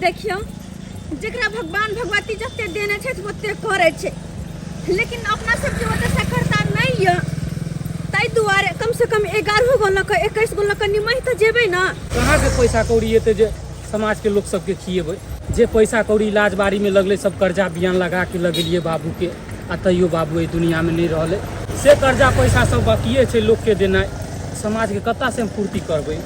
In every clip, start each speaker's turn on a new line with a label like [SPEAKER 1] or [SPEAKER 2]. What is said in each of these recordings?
[SPEAKER 1] देखियौ, जकरा भगवान भगवती जते देने छथि ओते करै छै, लेकिन अपना सबके ओते सकरता नहि यऽ, ताहि दुआरे कम से कम 11 गो लऽ कऽ 21 गो लऽ कऽ निमहि तऽ जेबै ने।
[SPEAKER 2] कहाँ से पैसा कौड़ी एतै जे समाज के लोक सबके खिएबै? जे पैसा कौड़ी इलाज बाड़ी में लगलै सब कर्जा बियान लगा के लगेलियै बाबू के, आ तैयो बाबू एहि दुनिया में नहि रहलै। से कर्जा पैसा सब बाकिए छै लोक के देनाइ, समाज के कतऽ से हम पूर्ति करबै?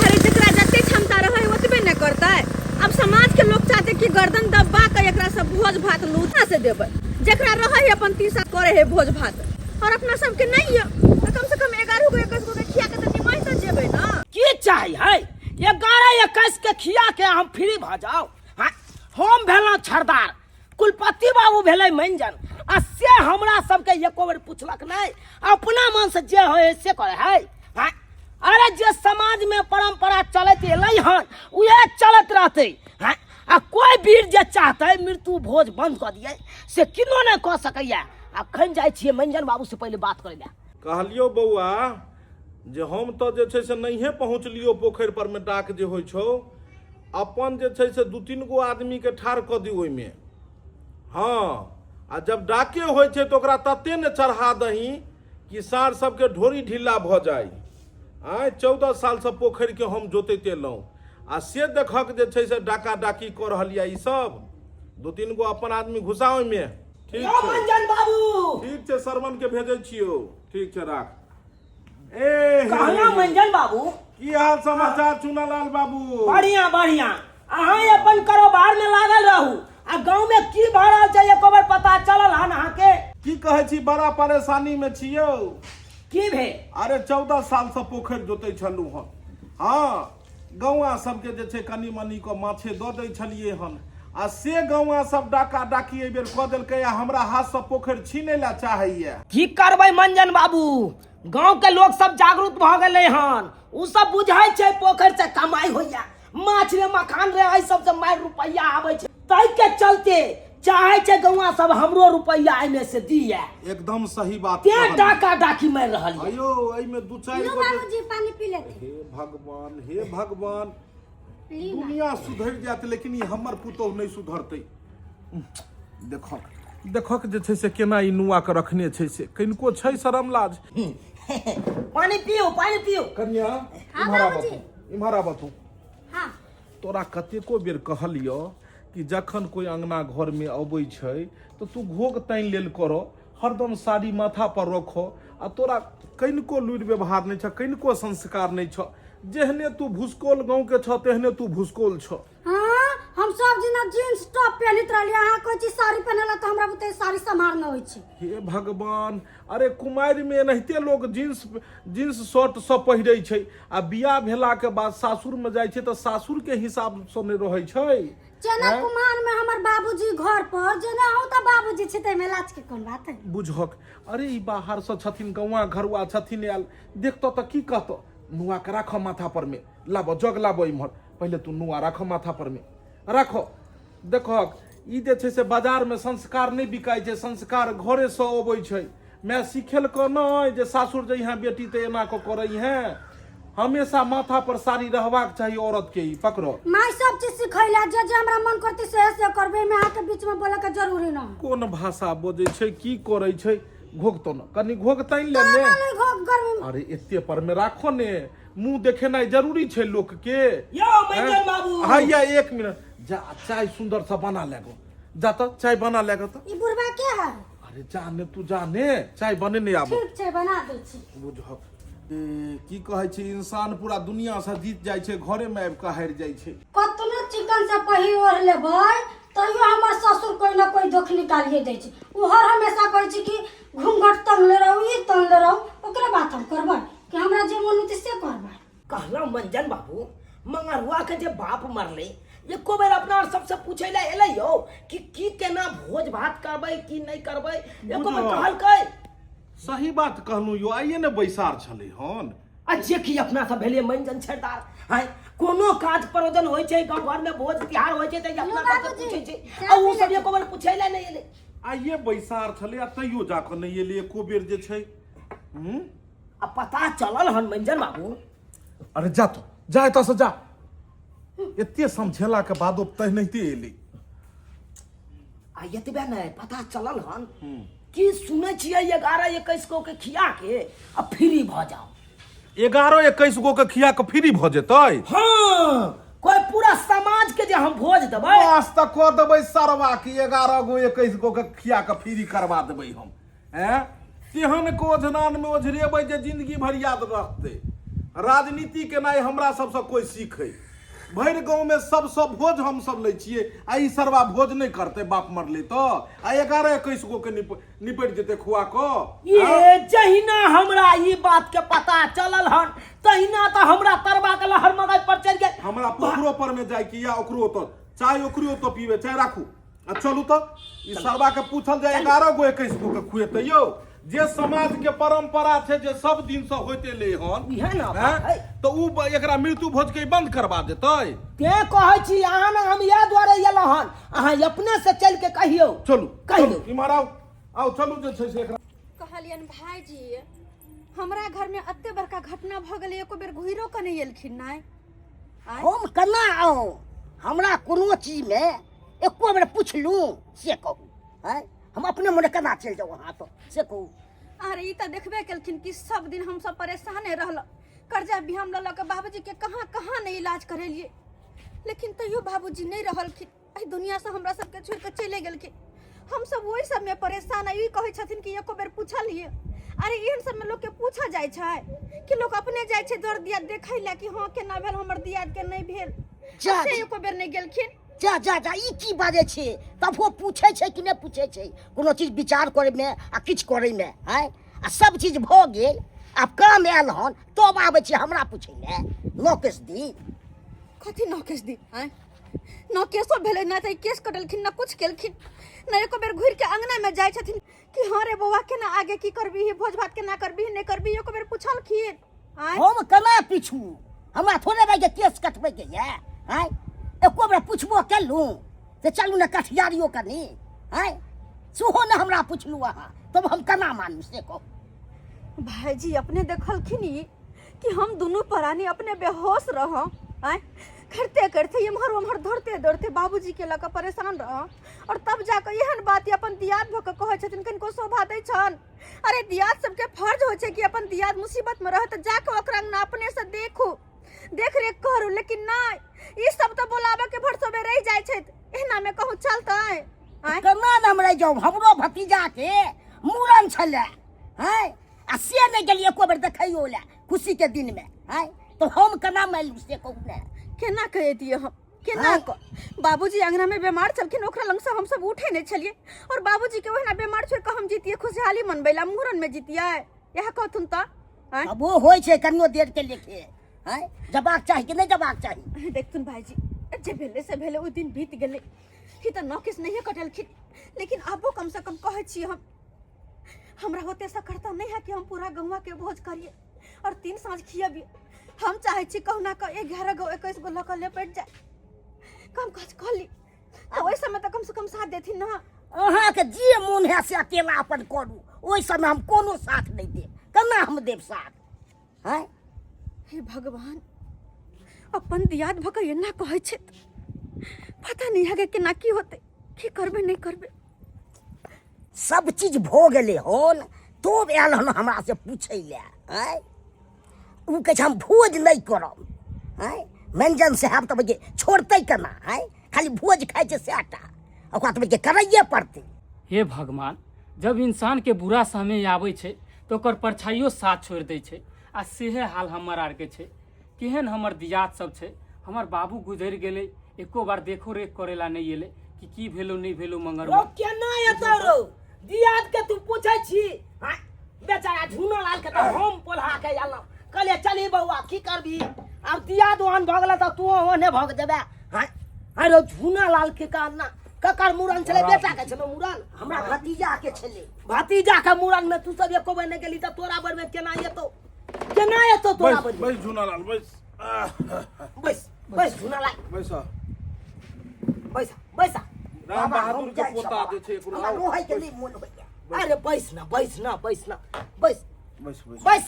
[SPEAKER 1] अरे जकरा जते क्षमता रहै ओतबे ने करतै। अब समाज के लोक चाहते कि गर्दन दबा के एकरा सब भोज भात लूटा से देबै। जकरा रहै है अपन 30 साल करे है भोज भात, और अपना सबके नहीं है तो कम से कम 11 गो 21 गो के खिया के तो निमहि तो जेबै ना।
[SPEAKER 3] की चाही है 11 21 के खिया के हम फ्री भऽ जाओ? हाँ, हम भेलहुँ छरदार, कुलपति बाबू भेलै मंजन, आ से हमरा सबके एको बेर पुछलक नहि, अपना मन से जे होइ है से करे है। हाँ, अरे जे समाज में परंपरा चलैत एलै हन उहे चलत रहतै। हाँ, आ कोई वीर जे चाहतै मृत्यु भोज बंद कऽ दियै से किनो नहि कऽ सकैया। अखन जाइ छियै मंजन बाबू से पहिले बात करै लए।
[SPEAKER 4] कहलियौ बौआ जे हम तऽ जे छै से नहिए पहुँचलियौ पोखरि पर मे डाक जे होइ छौ, अपन जे छै से 2-3 गो आदमीके ठाढ़ कऽ दियौ ओहिमे। हँ, आ जब डाके होइ छै तऽ ओकरा तते ने चढ़ा दही कि साँढ़ सबके ढोरी ढिल्ला भऽ जाइ। आँय, 14 सालसँ पोखरिके हम जोतैत एलहुँ आ से देखक जे छै से डाका डाकी कऽ रहल यऽ ई सब। 2-3 गो अपन आदमी घुसा ओहिमे। ठीक
[SPEAKER 3] यौ
[SPEAKER 4] छै।
[SPEAKER 3] मंजन बाबू।
[SPEAKER 4] ठीक छै, सरवन के भेजै छियौ। ठीक छै, राख। ए हे,
[SPEAKER 3] कहलहुँ मंजन बाबू।
[SPEAKER 4] की हाल समाचार चुनालाल बाबू?
[SPEAKER 3] बढ़िया बढ़िया, अहाँ अपन कारोबार में लागल रहू, आ गांव में की भऽ रहल छै एको बेर पता चलल हन अहाँके?
[SPEAKER 4] की कहै छी, बड़ा परेशानी में छियौ।
[SPEAKER 3] की भेल?
[SPEAKER 4] अरे 14 साल से पोखरि जोतै छलहुँ हन। हाँ, गौआ सबके जे छै कनि मनि कऽ माछे दऽ दै छलियै हन, आ से गौआ सब डाका डाकी एहि बेर कऽ देलकै आ हमरा हाथसँ पोखरि छीनै लए चाहैया।
[SPEAKER 3] की करबै मंजन बाबू, गांव के लोग सब जागरूक भऽ गेलै हन, उ सब बुझै छै पोखरि से कमाई होइया, माछ रे मखान रे एहि सब से मारि रुपैया आबै छै, ताहि के चलते चाहे छै गौआ सब हमरो रुपैया एहिमे से दिए।
[SPEAKER 4] एकदम सही बात
[SPEAKER 3] ते
[SPEAKER 4] कहलियै।
[SPEAKER 3] डाका डाकी मारि रहल यऽ।
[SPEAKER 4] अयो एहिमे 2-4
[SPEAKER 5] लो
[SPEAKER 4] गो जे-
[SPEAKER 5] बाबूजी पानी पी लेते।
[SPEAKER 4] हे भगवान, हे भगवान,
[SPEAKER 5] ली ना।
[SPEAKER 4] दुनिया सुधरि जायत लेकिन ई हमर पुतोह नहि सुधरतै। देखक देखक जे छै से केना ई नुआ के रखने छै, से कनिको छै शरम लाज?
[SPEAKER 3] पानी पियो, पानी पियो।
[SPEAKER 4] कन्या,
[SPEAKER 5] हाँ,
[SPEAKER 4] इम्हर आबऽ
[SPEAKER 5] बाबूजी।
[SPEAKER 4] तू, इम्हर आबऽ तू।
[SPEAKER 5] हाँ।
[SPEAKER 4] तोरा कतेको बेर कहलियौ कि जखन कोइ अंगना घरमे अबै छै तऽ तू घोघ तानि लेल करऽ, हरदम साड़ी माथा पर रखऽ, आ तोरा कनिको लुरि व्यवहार नहि छऽ, कनिको संस्कार नहि छऽ। जेहने तू भुसकोल गाँवके छऽ तेहने तू भुसकोल छऽ।
[SPEAKER 5] हाँ, हम सब दिना जींस टॉप पहनित रहलियै, अहाँ कहै छी साड़ी पहनेला तऽ हमरा बुते साड़ी सम्हार नहि होइ छै।
[SPEAKER 4] हे भगवान, अरे कुमारिमे एनाहिते लोक जींस शर्ट सब पहिरै छै, आ बियाह भेलाके बाद सासुरमे जाइ छै तऽ सासुरके हिसाबसँ नहि रहै छै।
[SPEAKER 5] जेना
[SPEAKER 4] आँय?
[SPEAKER 5] कुमार में हमर बाबूजी घर पर, जेना अहूँ तऽ बाबूजी छी, ताहिमे लाज के कोन बात है?
[SPEAKER 4] बुझक, अरे ई बाहरसँ छथिन, गौआँ घरुआ छथिन आयल, देखतऽ तऽ की कहतऽ? नुआ के राखऽ माथा पर में, लाबऽ जग लाबऽ इम्हर, पहिले तू नुआ राखऽ माथा पर में राखऽ। देखहक, ई जे छै से बाजारमे संस्कार नहि बिकाइ छै, संस्कार घरेसँ अबै छै। माय सिखेलकऽ नहि जे सासुर जइहेँ बेटी तऽ एना कऽ करैहेँ। हमेशा माथा पर साड़ी रहबाक चाही औरत के। ई पकड़ऽ।
[SPEAKER 5] माय सब चीज सिखैला, जे जे हमरा मन करतै से से करबै, एहिमे अहाँके बीच में बोले के जरूरी न।
[SPEAKER 4] कोन भाषा बजै छै, की करै छै? घोघतो न, कनि घोघ तानि ले ने।
[SPEAKER 5] ना नहीं घोघ गर्मी में।
[SPEAKER 4] अरे एते पर में राखो ने, मुंह देखेनाइ जरूरी छै लोक के।
[SPEAKER 3] यौ मंजन बाबू।
[SPEAKER 4] हैया 1 मिनट, जा चाय सुंदर से बना लेगो, जा तऽ चाय बना लेगो तऽ।
[SPEAKER 5] ई बुढ़बा के है?
[SPEAKER 4] अरे जा ने तू, जा ने, चाय बने नहीं आबो।
[SPEAKER 5] ठीक छै, बना दै छी।
[SPEAKER 4] बुझक ए, की कहै छै, इंसान पूरा दुनिया से जीत जाइ छै, घरे में आबि कऽ हारि जाइ छै।
[SPEAKER 5] कतनो चिकन से पहिर ओढ़ लेबै तैयो हमर ससुर कोई ना कोई दोख निकालिए दै छै। ओ हर हमेशा कहै छै कि घूंघट तंगले रहू, ई तंगले रहू। ओकरे बात हम करबै कि हमरा जे मन होतै से करबै?
[SPEAKER 3] कहलहुँ मंजन बाबू, मंगरुआ के जे बाप मरलै एको बेर अपना आर सबसे पूछै लए एलै यौ कि की केना भोज भात करबै की नहि करबै? एको बेर
[SPEAKER 4] बुझल।
[SPEAKER 3] कहलकै?
[SPEAKER 4] सही बात कहलहुँ यौ, आइए ने बैसार छलै हन।
[SPEAKER 3] आ जे कि अपना सब भेलियै मंजन छेड़दार, आँय, कोनो काज परोजन होइ छै गाँव घर में, भोज तिहार होइ छै तऽ अपना
[SPEAKER 5] लो
[SPEAKER 3] सबसे
[SPEAKER 5] बाबूजी,
[SPEAKER 3] पूछै छै,
[SPEAKER 5] चाय
[SPEAKER 3] आ ओ
[SPEAKER 5] पी
[SPEAKER 3] सब
[SPEAKER 5] लेथिन।
[SPEAKER 3] एको बेर पूछै लए नहि एलै।
[SPEAKER 4] आइए बैसार छलै आ तैयो जाकऽ नहि एलै एको बेर जे छै। हूँ?
[SPEAKER 3] आ पता चलल हन मंजन बाबू।
[SPEAKER 4] अरे जा तू, जा एतऽ से जा। एते समझेला के बादो तहनहिते एलै।
[SPEAKER 3] आ एतबे नहि पता चलल हन कि सुनै छियै 11 21 गो के खिया के आ फ्री भऽ जाओ।
[SPEAKER 4] 11 21 गो के खिया के फ्री भऽ जेतै?
[SPEAKER 3] हाँ, कोई पूरा समाज के जे हम भोज देबै।
[SPEAKER 4] बस तऽ कऽ देबै सरवा कि 11 गो 21 गो के खिया के फ्री करवा देबै हम। हैं तेहन के ओझनान में ओझरेबै जे जिंदगी भरि याद रखतै। राजनीति केनाइ हमरा सबसँ कोइ सीखै। भरि गाँव में सबसँ भोज हम सब लै छियै आ ई सरवा भोज नहि करतै बाप मरलै तऽ आ 11 21 गो के निपटि जेतै खुआ कऽ।
[SPEAKER 3] ये जहिना हमरा ई बात के पता चलल हन तहिना तऽ हमरा तरवा के लहर मगज पर चढ़ि गेल।
[SPEAKER 4] हमरा पोखरो पर में जाय के या ओकरो ओतऽ चाय ओकरो ओतऽ पीबै चाय राखू आ चलू तऽ ई सरवा के पूछल जाय 11 गो 21 गो के खुएतै यौ। जे समाज के परंपरा छै जे सब दिन से होइत एलै हन,
[SPEAKER 3] इएह ने बात
[SPEAKER 4] हैं?
[SPEAKER 3] है।
[SPEAKER 4] तऽ उ एकरा मृत्यु भोज के बंद करवा देतै।
[SPEAKER 3] तें कहै छी अहाँ ने हम इएह दुआरे एलहुँ हन, अहाँ अपने से चलि के कहियौ।
[SPEAKER 4] चलू,
[SPEAKER 3] कहियौ।
[SPEAKER 4] चलू, इम्हर आउ, आउ चलू जे छै से एकरा।
[SPEAKER 1] कहलियनि भाईजी हमरा घर में एते बड़का घटना भऽ गेलै एको बेर घुरियो कऽ नहि एलखिन। नहि आँय?
[SPEAKER 6] हम केना आउ? हमरा कोनो चीज में एको बेर पुछलहुँ से कहू? आँय, हम अपने मने केना चलि जाउ अहाँ तऽ से कहू?
[SPEAKER 1] अरे ई तऽ देखबे केलखिन कि सब दिन हम सब परेशाने रहल, कर्जा बिहाम लऽ लऽ के बाबूजी के कहाँ कहाँ नहि इलाज करेलिए, लेकिन तैयो बाबूजी नहि रहलखिन, एहि दुनिया से हमरा सबके छोड़ि कऽ चले गेलखिन। हम सब ओहि सबमे परेशान। ई कहै छथिन कि एको बेर पूछलिए। अरे एहन सबमे लोकके पूछल जाइ छै कि लोक अपने जाइ छै दर दियाद देखै लए कि हँ केना भेल हमर दियाद के नहि भेल,
[SPEAKER 6] जा
[SPEAKER 1] से एको बेर नहि गेलखिन।
[SPEAKER 6] जा जा जा, ई की बाजै छै? तब ओ पूछै छै कि नहि पूछै छै कोनो चीज विचार करैमे आ किछु करैमे? आँय, आ सब चीज भऽ गेल, आब काम आयल हन तब आबै छै हमरा पूछै लए नौकेश दी।
[SPEAKER 1] कथी नौकेश दी? आँय, न केसो भेलै न तऽ केस कटलखिन न कुछ केलखिन, न एको बेर घुरि के अंगना में जाइ छथिन कि हाँ रे बौआ केना आगे की करबी, भोज भात केना करबी नहि करबी, एको बेर पुछलखिन? आँय?
[SPEAKER 6] हम केना पूछू? हमरा थोड़े भाई के केस कटबै के ये? आँय, एको बेर पुछबो केलहुँ से चलू ने कठियारियो कनी? आँय, सेहो ने हमरा पुछलहुँ अहाँ, तब हम केना मानू से कहू?
[SPEAKER 1] भाईजी अपने देखलखिन ई कि हम दुनू प्राणी अपने बेहोश रह, आँय, करते करते एम्हर ओम्हर दौड़ते दौड़ते बाबूजी के लऽ कऽ परेशान रह, और तब जाकऽ एहन बात ई अपन दियाद भऽ कऽ कहै छथिन, कनिको शोभा दै छनि? अरे दियाद सबके फर्ज होइ छै कि अपन दियाद मुसीबत में रह तऽ जाकऽ ओकरा अंगना अपने से देखू, देख रेख करू, लेकिन नहि, ई सब तऽ बोलाबऽ के भरसोबे रहि जाइ छथि। एहना में कहूँ चलतै? आँय?
[SPEAKER 6] केना ने हम रहि जाउ? हमरो भतीजा के मूड़न छलै, आँय, आ से नहि गेलियै एको बेर देखैयो लए खुशी के दिन में, आँय, तऽ हम केना मानि से कहू ने?
[SPEAKER 1] केना कहितियै हम, केना
[SPEAKER 6] आँय?
[SPEAKER 1] कऽ बाबूजी अंगना में बीमार छलखिन, ओकरा लग से हमसब उठे नहि छलियै, और बाबूजी के ओहिना बीमार छोड़ि कऽ हम जितियै खुशहाली मनबै ला, मूड़न में जितियै, इएह कहथुन तऽ? आँय?
[SPEAKER 6] अब ओ होइ छै कनियो देर के लेखे, आँय, जबाक चाही कि नहि जबाक चाही?
[SPEAKER 1] देखथुन भाईजी, जे भेलै से भेलै, ओहि दिन बीत गेलै, ई तऽ नौकेश नहिए कटलखिन, लेकिन आबो कम से कम कहै छी हम, हमरा होते सकरता नहीं है कि हम पूरा गौवा के भोज करिए और 3 साँझ खियबिए। हम चाहे छी कहुना कऽ 11 गो 21 गो लऽ कऽ लपेट जाए, कम काज कऽ ली, तऽ ओहि समय तऽ कम से कम साथ देथिन ना।
[SPEAKER 6] अहाँके जे मोन है से अकेला अपन करू, ओहि समय हम कोनो साथ नहि देब। केना हम देब साथ? आँय?
[SPEAKER 1] हे भगवान, अपन दियाद भऽ कऽ एना कहै छथि, पता नहीं आगे केना की होतै, की करबै नहि करबै।
[SPEAKER 6] सब चीज भऽ गेलै हन तब आयल हन हमरा से पूछै लए। आँय, ओ कहै छै हम भोज नहि करब। आँय, मैनजन साहब तऽ जे छोड़तै केना? आँय, खाली भोज खाइ छै सएह टा, ओकरा तऽ जे करैए पड़तै।
[SPEAKER 2] हे भगवान, जब इंसानके बुरा समय आबै छै तऽ ओकर परछाइयो साथ छोड़ि दै छै, आ सेहे हाल हमर आरके छै। केहन हमर दियाद सब छै, हमर बाबू गुजरि गेलै, एको बार देखो रेख करै ला नहि एलै कि की भेलो नहि भेलो मंगरुआ।
[SPEAKER 3] रौ केना एतौ रौ दियाद के तू पूछै छी? आँय, बेचारा झूना लाल के तऽ हम पोल्हा के एलहुँ, कहलियै चली बौआ की करबी, आब दियाद ओहन भऽ गेलै तऽ तू ओहने भऽ जेबे। आँय, आँय रौ झूना लाल के कहना ककर मूड़न छलै? बेटा के छलै मूड़न?
[SPEAKER 6] हमरा भतीजा के छलै।
[SPEAKER 3] भतीजा के मूड़न में तू सब एको बेर नहि गेली तऽ तोरा बेर में केना एतौ, केना एतौ तोरा
[SPEAKER 4] बैस
[SPEAKER 3] बेर में?
[SPEAKER 4] बैस झूनालाल बैस। आह,
[SPEAKER 3] बैस बैस झूनालाल
[SPEAKER 4] बैस।
[SPEAKER 3] बैस बैस।
[SPEAKER 4] राम
[SPEAKER 6] बाबा,
[SPEAKER 4] बहादुर
[SPEAKER 6] हम
[SPEAKER 4] के
[SPEAKER 6] जाइ छी
[SPEAKER 4] पोता
[SPEAKER 6] बाबा।
[SPEAKER 4] जे छै एकरो
[SPEAKER 6] हमरा
[SPEAKER 4] आउ,
[SPEAKER 6] रोहै के
[SPEAKER 4] बैस,
[SPEAKER 6] नहि मोन होइया।
[SPEAKER 3] अरे बैस ना, बैस ना, बैस ना, बैस
[SPEAKER 4] बैस बैस
[SPEAKER 3] बैस।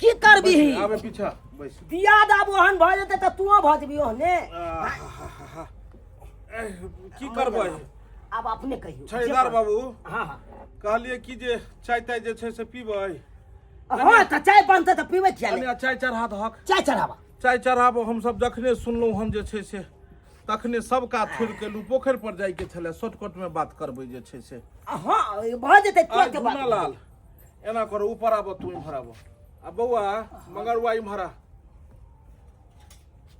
[SPEAKER 3] की करबिही
[SPEAKER 4] आबे पीछा बैस
[SPEAKER 3] दियाद आब ओहन भऽ जेतै तऽ तूहो भऽ जेबही ओहने
[SPEAKER 4] एह, की करबै
[SPEAKER 3] आब अपने कहियौ
[SPEAKER 4] छड़ीदार बाबू
[SPEAKER 3] हँ हँ
[SPEAKER 4] कहलियै कि जे चाय ताय जे छै से पीबै
[SPEAKER 3] हँ तऽ चाय बनतै तऽ पीबै किया
[SPEAKER 4] कनि
[SPEAKER 3] नहि
[SPEAKER 4] चाय चढ़ा दहक
[SPEAKER 3] चाय चढ़ाबा
[SPEAKER 4] चाय चढ़ाबो हमसब जखने सुनलहुँ हन जे छै से तखने सब काज छोड़ि के एलहुँ पोखरि पर जाइके छलै शॉर्टकट में बात करबै जे छै से
[SPEAKER 3] हँ भऽ जेतै
[SPEAKER 4] आइ
[SPEAKER 3] तुरते बात
[SPEAKER 4] झुनालाल एना करो ऊपर आबो तू इम्हर आबो आ बौआ मगरुआ इम्हर आ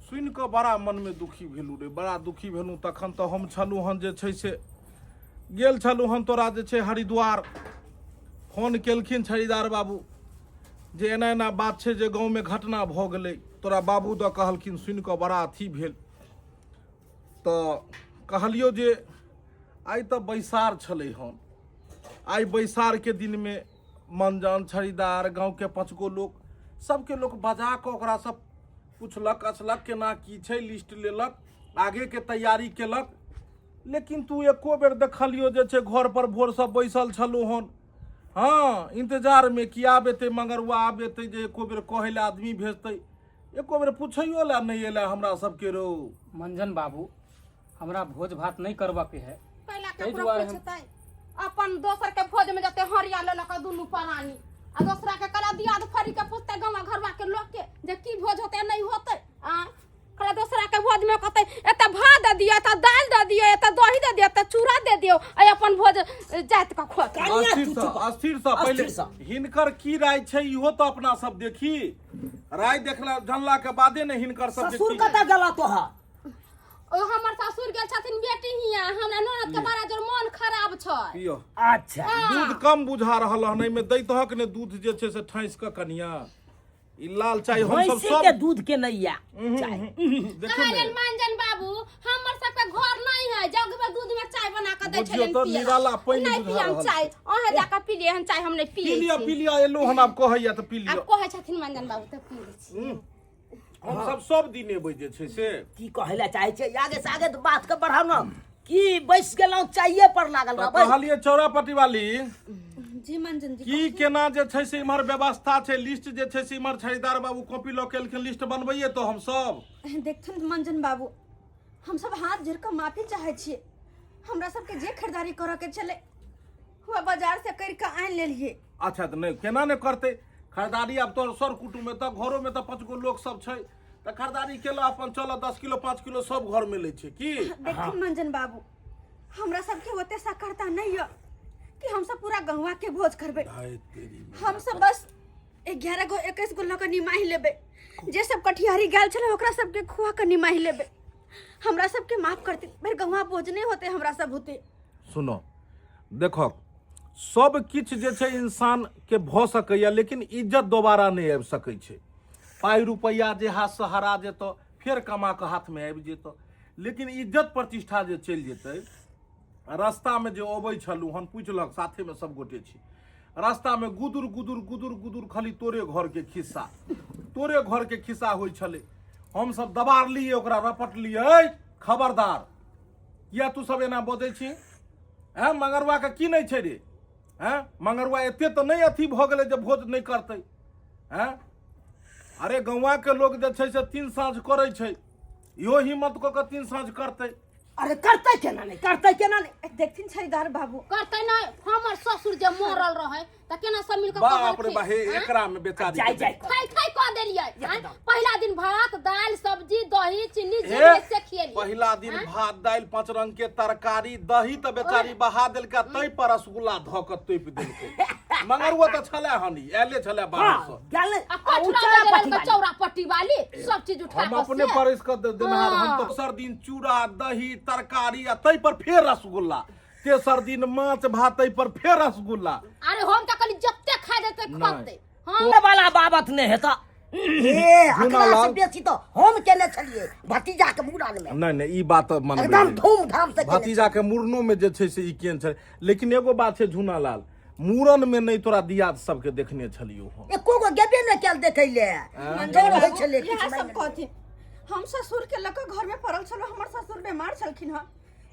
[SPEAKER 4] सुनि कऽ बड़ा मनमे दुखी भेलहुँ रे बड़ा दुखी भेलहुँ तखन तऽ हम छलहुँ हन जे छै से गेल छलहुँ हन तोरा जे छै हरिद्वार फोन केलखिन छड़ीदार बाबू जे एना एना बात छै जे गाँवमे घटना भऽ गेलै तोरा बाबू दऽ कहलखिन सुनि कऽ बड़ा अथी भेल तऽ कहलियौ जे आइ तऽ बैसार छलै हन आइ बैसारके दिनमे मनजान छड़ीदार गाँवके पाँच गो लोक सबके लोक बजा कऽ ओकरा सब पुछलक असलक केना की छै लिस्ट लेलक आगेके तैयारी केलक लेकिन तू एको बेर देखलियो जे छै घर पर भोरसँ बैसल छलहुँ हन हँ इंतजारमे कि आब एतै मगरुआ आब एतै जे एको बेर कहै लए आदमी भेजतै एको बेर पुछैयो लए नहि एलै हमरा सबके रौ
[SPEAKER 2] मंजन बाबू हमरा भोज भात नहि करबऽ के है
[SPEAKER 1] पहिला
[SPEAKER 2] ताहि
[SPEAKER 1] केकरो
[SPEAKER 2] दुआरे हम-
[SPEAKER 1] पूछतै अपन दोसर के भोज में जते हरिया लेलक दुनू प्राणी आ दोसरा के कला दियाद फरी के पूछतै गाँव घरवा के लोग के जे की भोज होतै नहीं होतै आ कला दोसरा के भोज में कहतै एते भात दे दियौ एते दालि दे दियौ एते दही दे दियौ एते चूड़ा दे दियौ आ अपन भोज जाति के खोत
[SPEAKER 3] कनिया
[SPEAKER 4] अस्थिर
[SPEAKER 3] तू
[SPEAKER 4] सँ
[SPEAKER 3] चुप
[SPEAKER 4] अस्थिर सँ पहिले
[SPEAKER 3] अस्थिर सँ।
[SPEAKER 4] हिनकर की राय छै इहो तऽ अपना सब देखी राय देखला जानला के बादे ने हिनकर सब
[SPEAKER 3] ससुर कतऽ गेला तोहर
[SPEAKER 1] ओ हमर ससुर गेल छथिन बेटी हिया हमरा ननद के बड़ा जोर मन खराब छै
[SPEAKER 4] पियो
[SPEAKER 3] अच्छा
[SPEAKER 4] दूध कम बुझा रहल हन एहिमे दैतहक ने दूध जे छै से ठैस कऽ कनिया ई लाल चाय हम सब
[SPEAKER 3] भैंसी
[SPEAKER 4] सब
[SPEAKER 3] के दूध के नहीं या चाय
[SPEAKER 4] देखियौ
[SPEAKER 1] कहलियनि
[SPEAKER 4] ने
[SPEAKER 1] मांजन बाबू हमर सबके घर नहीं है जग में दूध में चाय बना के दै
[SPEAKER 4] बुझियौ
[SPEAKER 1] छलियनि
[SPEAKER 4] तऽ
[SPEAKER 1] पियै
[SPEAKER 4] निराला पानि
[SPEAKER 1] नहीं
[SPEAKER 4] बुझा
[SPEAKER 1] पियम
[SPEAKER 4] रहल
[SPEAKER 1] चाय अहें जाके पी लिए हन चाय हम नहीं
[SPEAKER 4] पी
[SPEAKER 1] पियै
[SPEAKER 4] लिअ
[SPEAKER 1] छी
[SPEAKER 4] पी लिअ एलहुँ हन आब कहैया तऽ पी लिअ
[SPEAKER 1] आब कहै छथिन मांजन बाबू तऽ पी लै छी
[SPEAKER 4] हम सब सब दिन एबै जे छै से
[SPEAKER 3] की कहै लए चाहै छै आगे से आगे बात के बढ़ाउ ने की बैस गेलहुँ चाइए पर लागल
[SPEAKER 4] तऽ
[SPEAKER 3] रहबै
[SPEAKER 4] कहलियै चौरापट्टी वाली
[SPEAKER 1] जी मंजन जी
[SPEAKER 4] की केना जे छै से इम्हर व्यवस्था छै लिस्ट जे छै से इम्हर छड़ीदार बाबू कॉपी लऽ के एलखिन लिस्ट बनबैये तऽ हम सब
[SPEAKER 1] देखथुन मंजन बाबू हम सब हाथ जोड़ कऽ माफी चाहै छियै हमरा सबके जे खरीदारी करऽ के छलै हुआ बाजार से करि कऽ आनि लेलियै
[SPEAKER 4] अच्छा तऽ नहि केना नहि करतै खरीदारी आब तोहर सर कुटुम्ब एतऽ घरोमे तऽ पाँच गो लोक सब छै तऽ खरीदारी केलक अपन चल 10 किलो 5 किलो सब घरमे लै छै की
[SPEAKER 1] देखथुन मंजन बाबू हमरा सबके ओते सकरता नहीं है कि हम सब पूरा गहुआ के भोज करबै हम सब बस 11 गो 21 गो लऽ कऽ निमाहि लेबै जे सब कटिहारी गेल छलै ओकरा सबके खुआ कऽ निमाहि लेबै हमरा सबके माफ करते भरि गहुआ भोज नहीं होते हमरा सब होते
[SPEAKER 4] सुनो देखो सब किछु जे छै इंसानके भऽ सकैए लेकिन इज्जत दोबारा नहि आबि सकै छै पाइ रुपैआ जे हाथसँ हरा जेतऽ फेर कमा कऽ हाथमे आबि जेतऽ लेकिन इज्जत प्रतिष्ठा जे चलि जेतै रास्तामे जे अबै छलहुँ हन पुछलक साथेमे सब गोटे छी रास्तामे गुदुर गुदुर गुदुर गुदुर खाली तोरे घरके खिस्सा तोरे घरके खिस्सा होइ छलै हमसब दबारलियै ओकरा रपटलियै खबरदार किया तू सब एना बजै छी हैं मंगरुआके की नहि छै रे हैं मंगरुआ एते तऽ नहि अथी भऽ गेलै जे भोज नहि करतै हैं अरे गौआके लोक जे छै से तीन साँझ करै छै इहो हिम्मत कऽ कऽ तीन साँझ करतै
[SPEAKER 3] अरे करतै केना नहि करतै केना नहि
[SPEAKER 1] देखथिन छड़ीदार बाबू
[SPEAKER 7] करतै नहि हमर ससुर जे मरल रहै तऽ केना सब मिल कऽ
[SPEAKER 4] बाप रे बा हे
[SPEAKER 7] कहलखिन, आँय?
[SPEAKER 4] एकरा में बेचारी
[SPEAKER 3] जाय
[SPEAKER 4] के
[SPEAKER 3] जाय
[SPEAKER 7] खाइ खाइ कऽ देलियै आँय?
[SPEAKER 3] एकदम।
[SPEAKER 7] पहिला दिन भात दालि सब्जी दही चीनी जे
[SPEAKER 4] हे,
[SPEAKER 7] भेल से खिएलियै
[SPEAKER 4] पहिला दिन भात दालि पांच रंग के तरकारी दही तऽ बेचारी बहा देलकै तै पर रसगुल्ला धऽ कऽ तोपि देलकै मगर ओ तऽ छलै हनी आयले छलै बाहर
[SPEAKER 3] हाँ
[SPEAKER 4] से
[SPEAKER 3] गेल
[SPEAKER 7] आ
[SPEAKER 3] आ
[SPEAKER 7] कचरा
[SPEAKER 3] उचरा
[SPEAKER 7] बगल
[SPEAKER 3] पट्टी
[SPEAKER 7] के
[SPEAKER 3] वाली।
[SPEAKER 7] चौरा पट्टी वाली सब चीज उठा
[SPEAKER 4] हम
[SPEAKER 7] कऽ
[SPEAKER 4] अपने
[SPEAKER 7] से।
[SPEAKER 4] परसि कऽ देनहार हम
[SPEAKER 7] हाँ।
[SPEAKER 4] तऽ दोसर दिन चूड़ा दही तरकारी आ तै पर फेर रसगुल्ला तेसर दिन माछ भात तै पर फेर रसगुल्ला
[SPEAKER 7] अरे हम तऽ कहली जते खाइ देतै
[SPEAKER 4] नहि।
[SPEAKER 7] खतै हाँ
[SPEAKER 3] तो वाला बाबत नहि हेता
[SPEAKER 6] ए अकरा से
[SPEAKER 4] झूनालाल।
[SPEAKER 6] बेसी तो हम केने छलिए भतीजा के मुड़न में
[SPEAKER 4] नहि नहि ई बात मानबै
[SPEAKER 6] एकदम
[SPEAKER 4] नहि।
[SPEAKER 6] धूमधाम से केने
[SPEAKER 4] भतीजा के मुड़नो में जे छै से ई केन छलै लेकिन एगो बात छै झूनालाल मुड़न में नहि तोरा दियाद सबके देखने छलियौ हम
[SPEAKER 6] एको गो गेबे ने कैल देखै ले डर होइ छलै
[SPEAKER 1] इएह
[SPEAKER 6] किछु
[SPEAKER 1] सब
[SPEAKER 6] मानि
[SPEAKER 1] कहथिन हम ससुर के लऽ कऽ घर में पड़ल छलहुँ हमर ससुर बीमार छलखिन हँ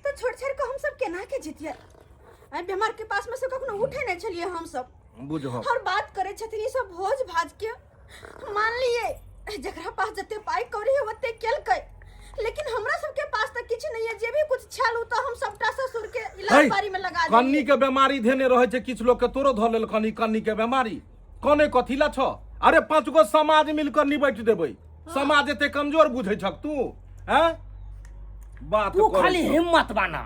[SPEAKER 1] तऽ छोड़ि छोड़ि कऽ हमसब केना के जितियै आइ बीमार के पास में से कखनो उठे नहि छलियै हमसब
[SPEAKER 4] बुझह
[SPEAKER 1] और बात करै छथिन ई सब भोज भाज के मान लिए जकरा पास जते पाइ कौड़ी है ओते केलकै, लेकिन हमरा सबके पास तऽ किछु नहीं है। जे भी कुछ छल उ तऽ हम सबटा ससुर के इलाज बारी में लगा
[SPEAKER 4] कन्नी
[SPEAKER 1] देलियै।
[SPEAKER 4] के बेमारी धेने रहै छै किछु लोग के, तोरो धऽ लेल कनी कन्नी के बेमारी। कने कथी ला छ? अरे 5 गो समाज मिलकर निबटि देबै। समाज एते कमजोर बुझै छक तू? हैं बात
[SPEAKER 3] तू
[SPEAKER 4] करै
[SPEAKER 3] खाली
[SPEAKER 4] छह।
[SPEAKER 3] हिम्मत बाना,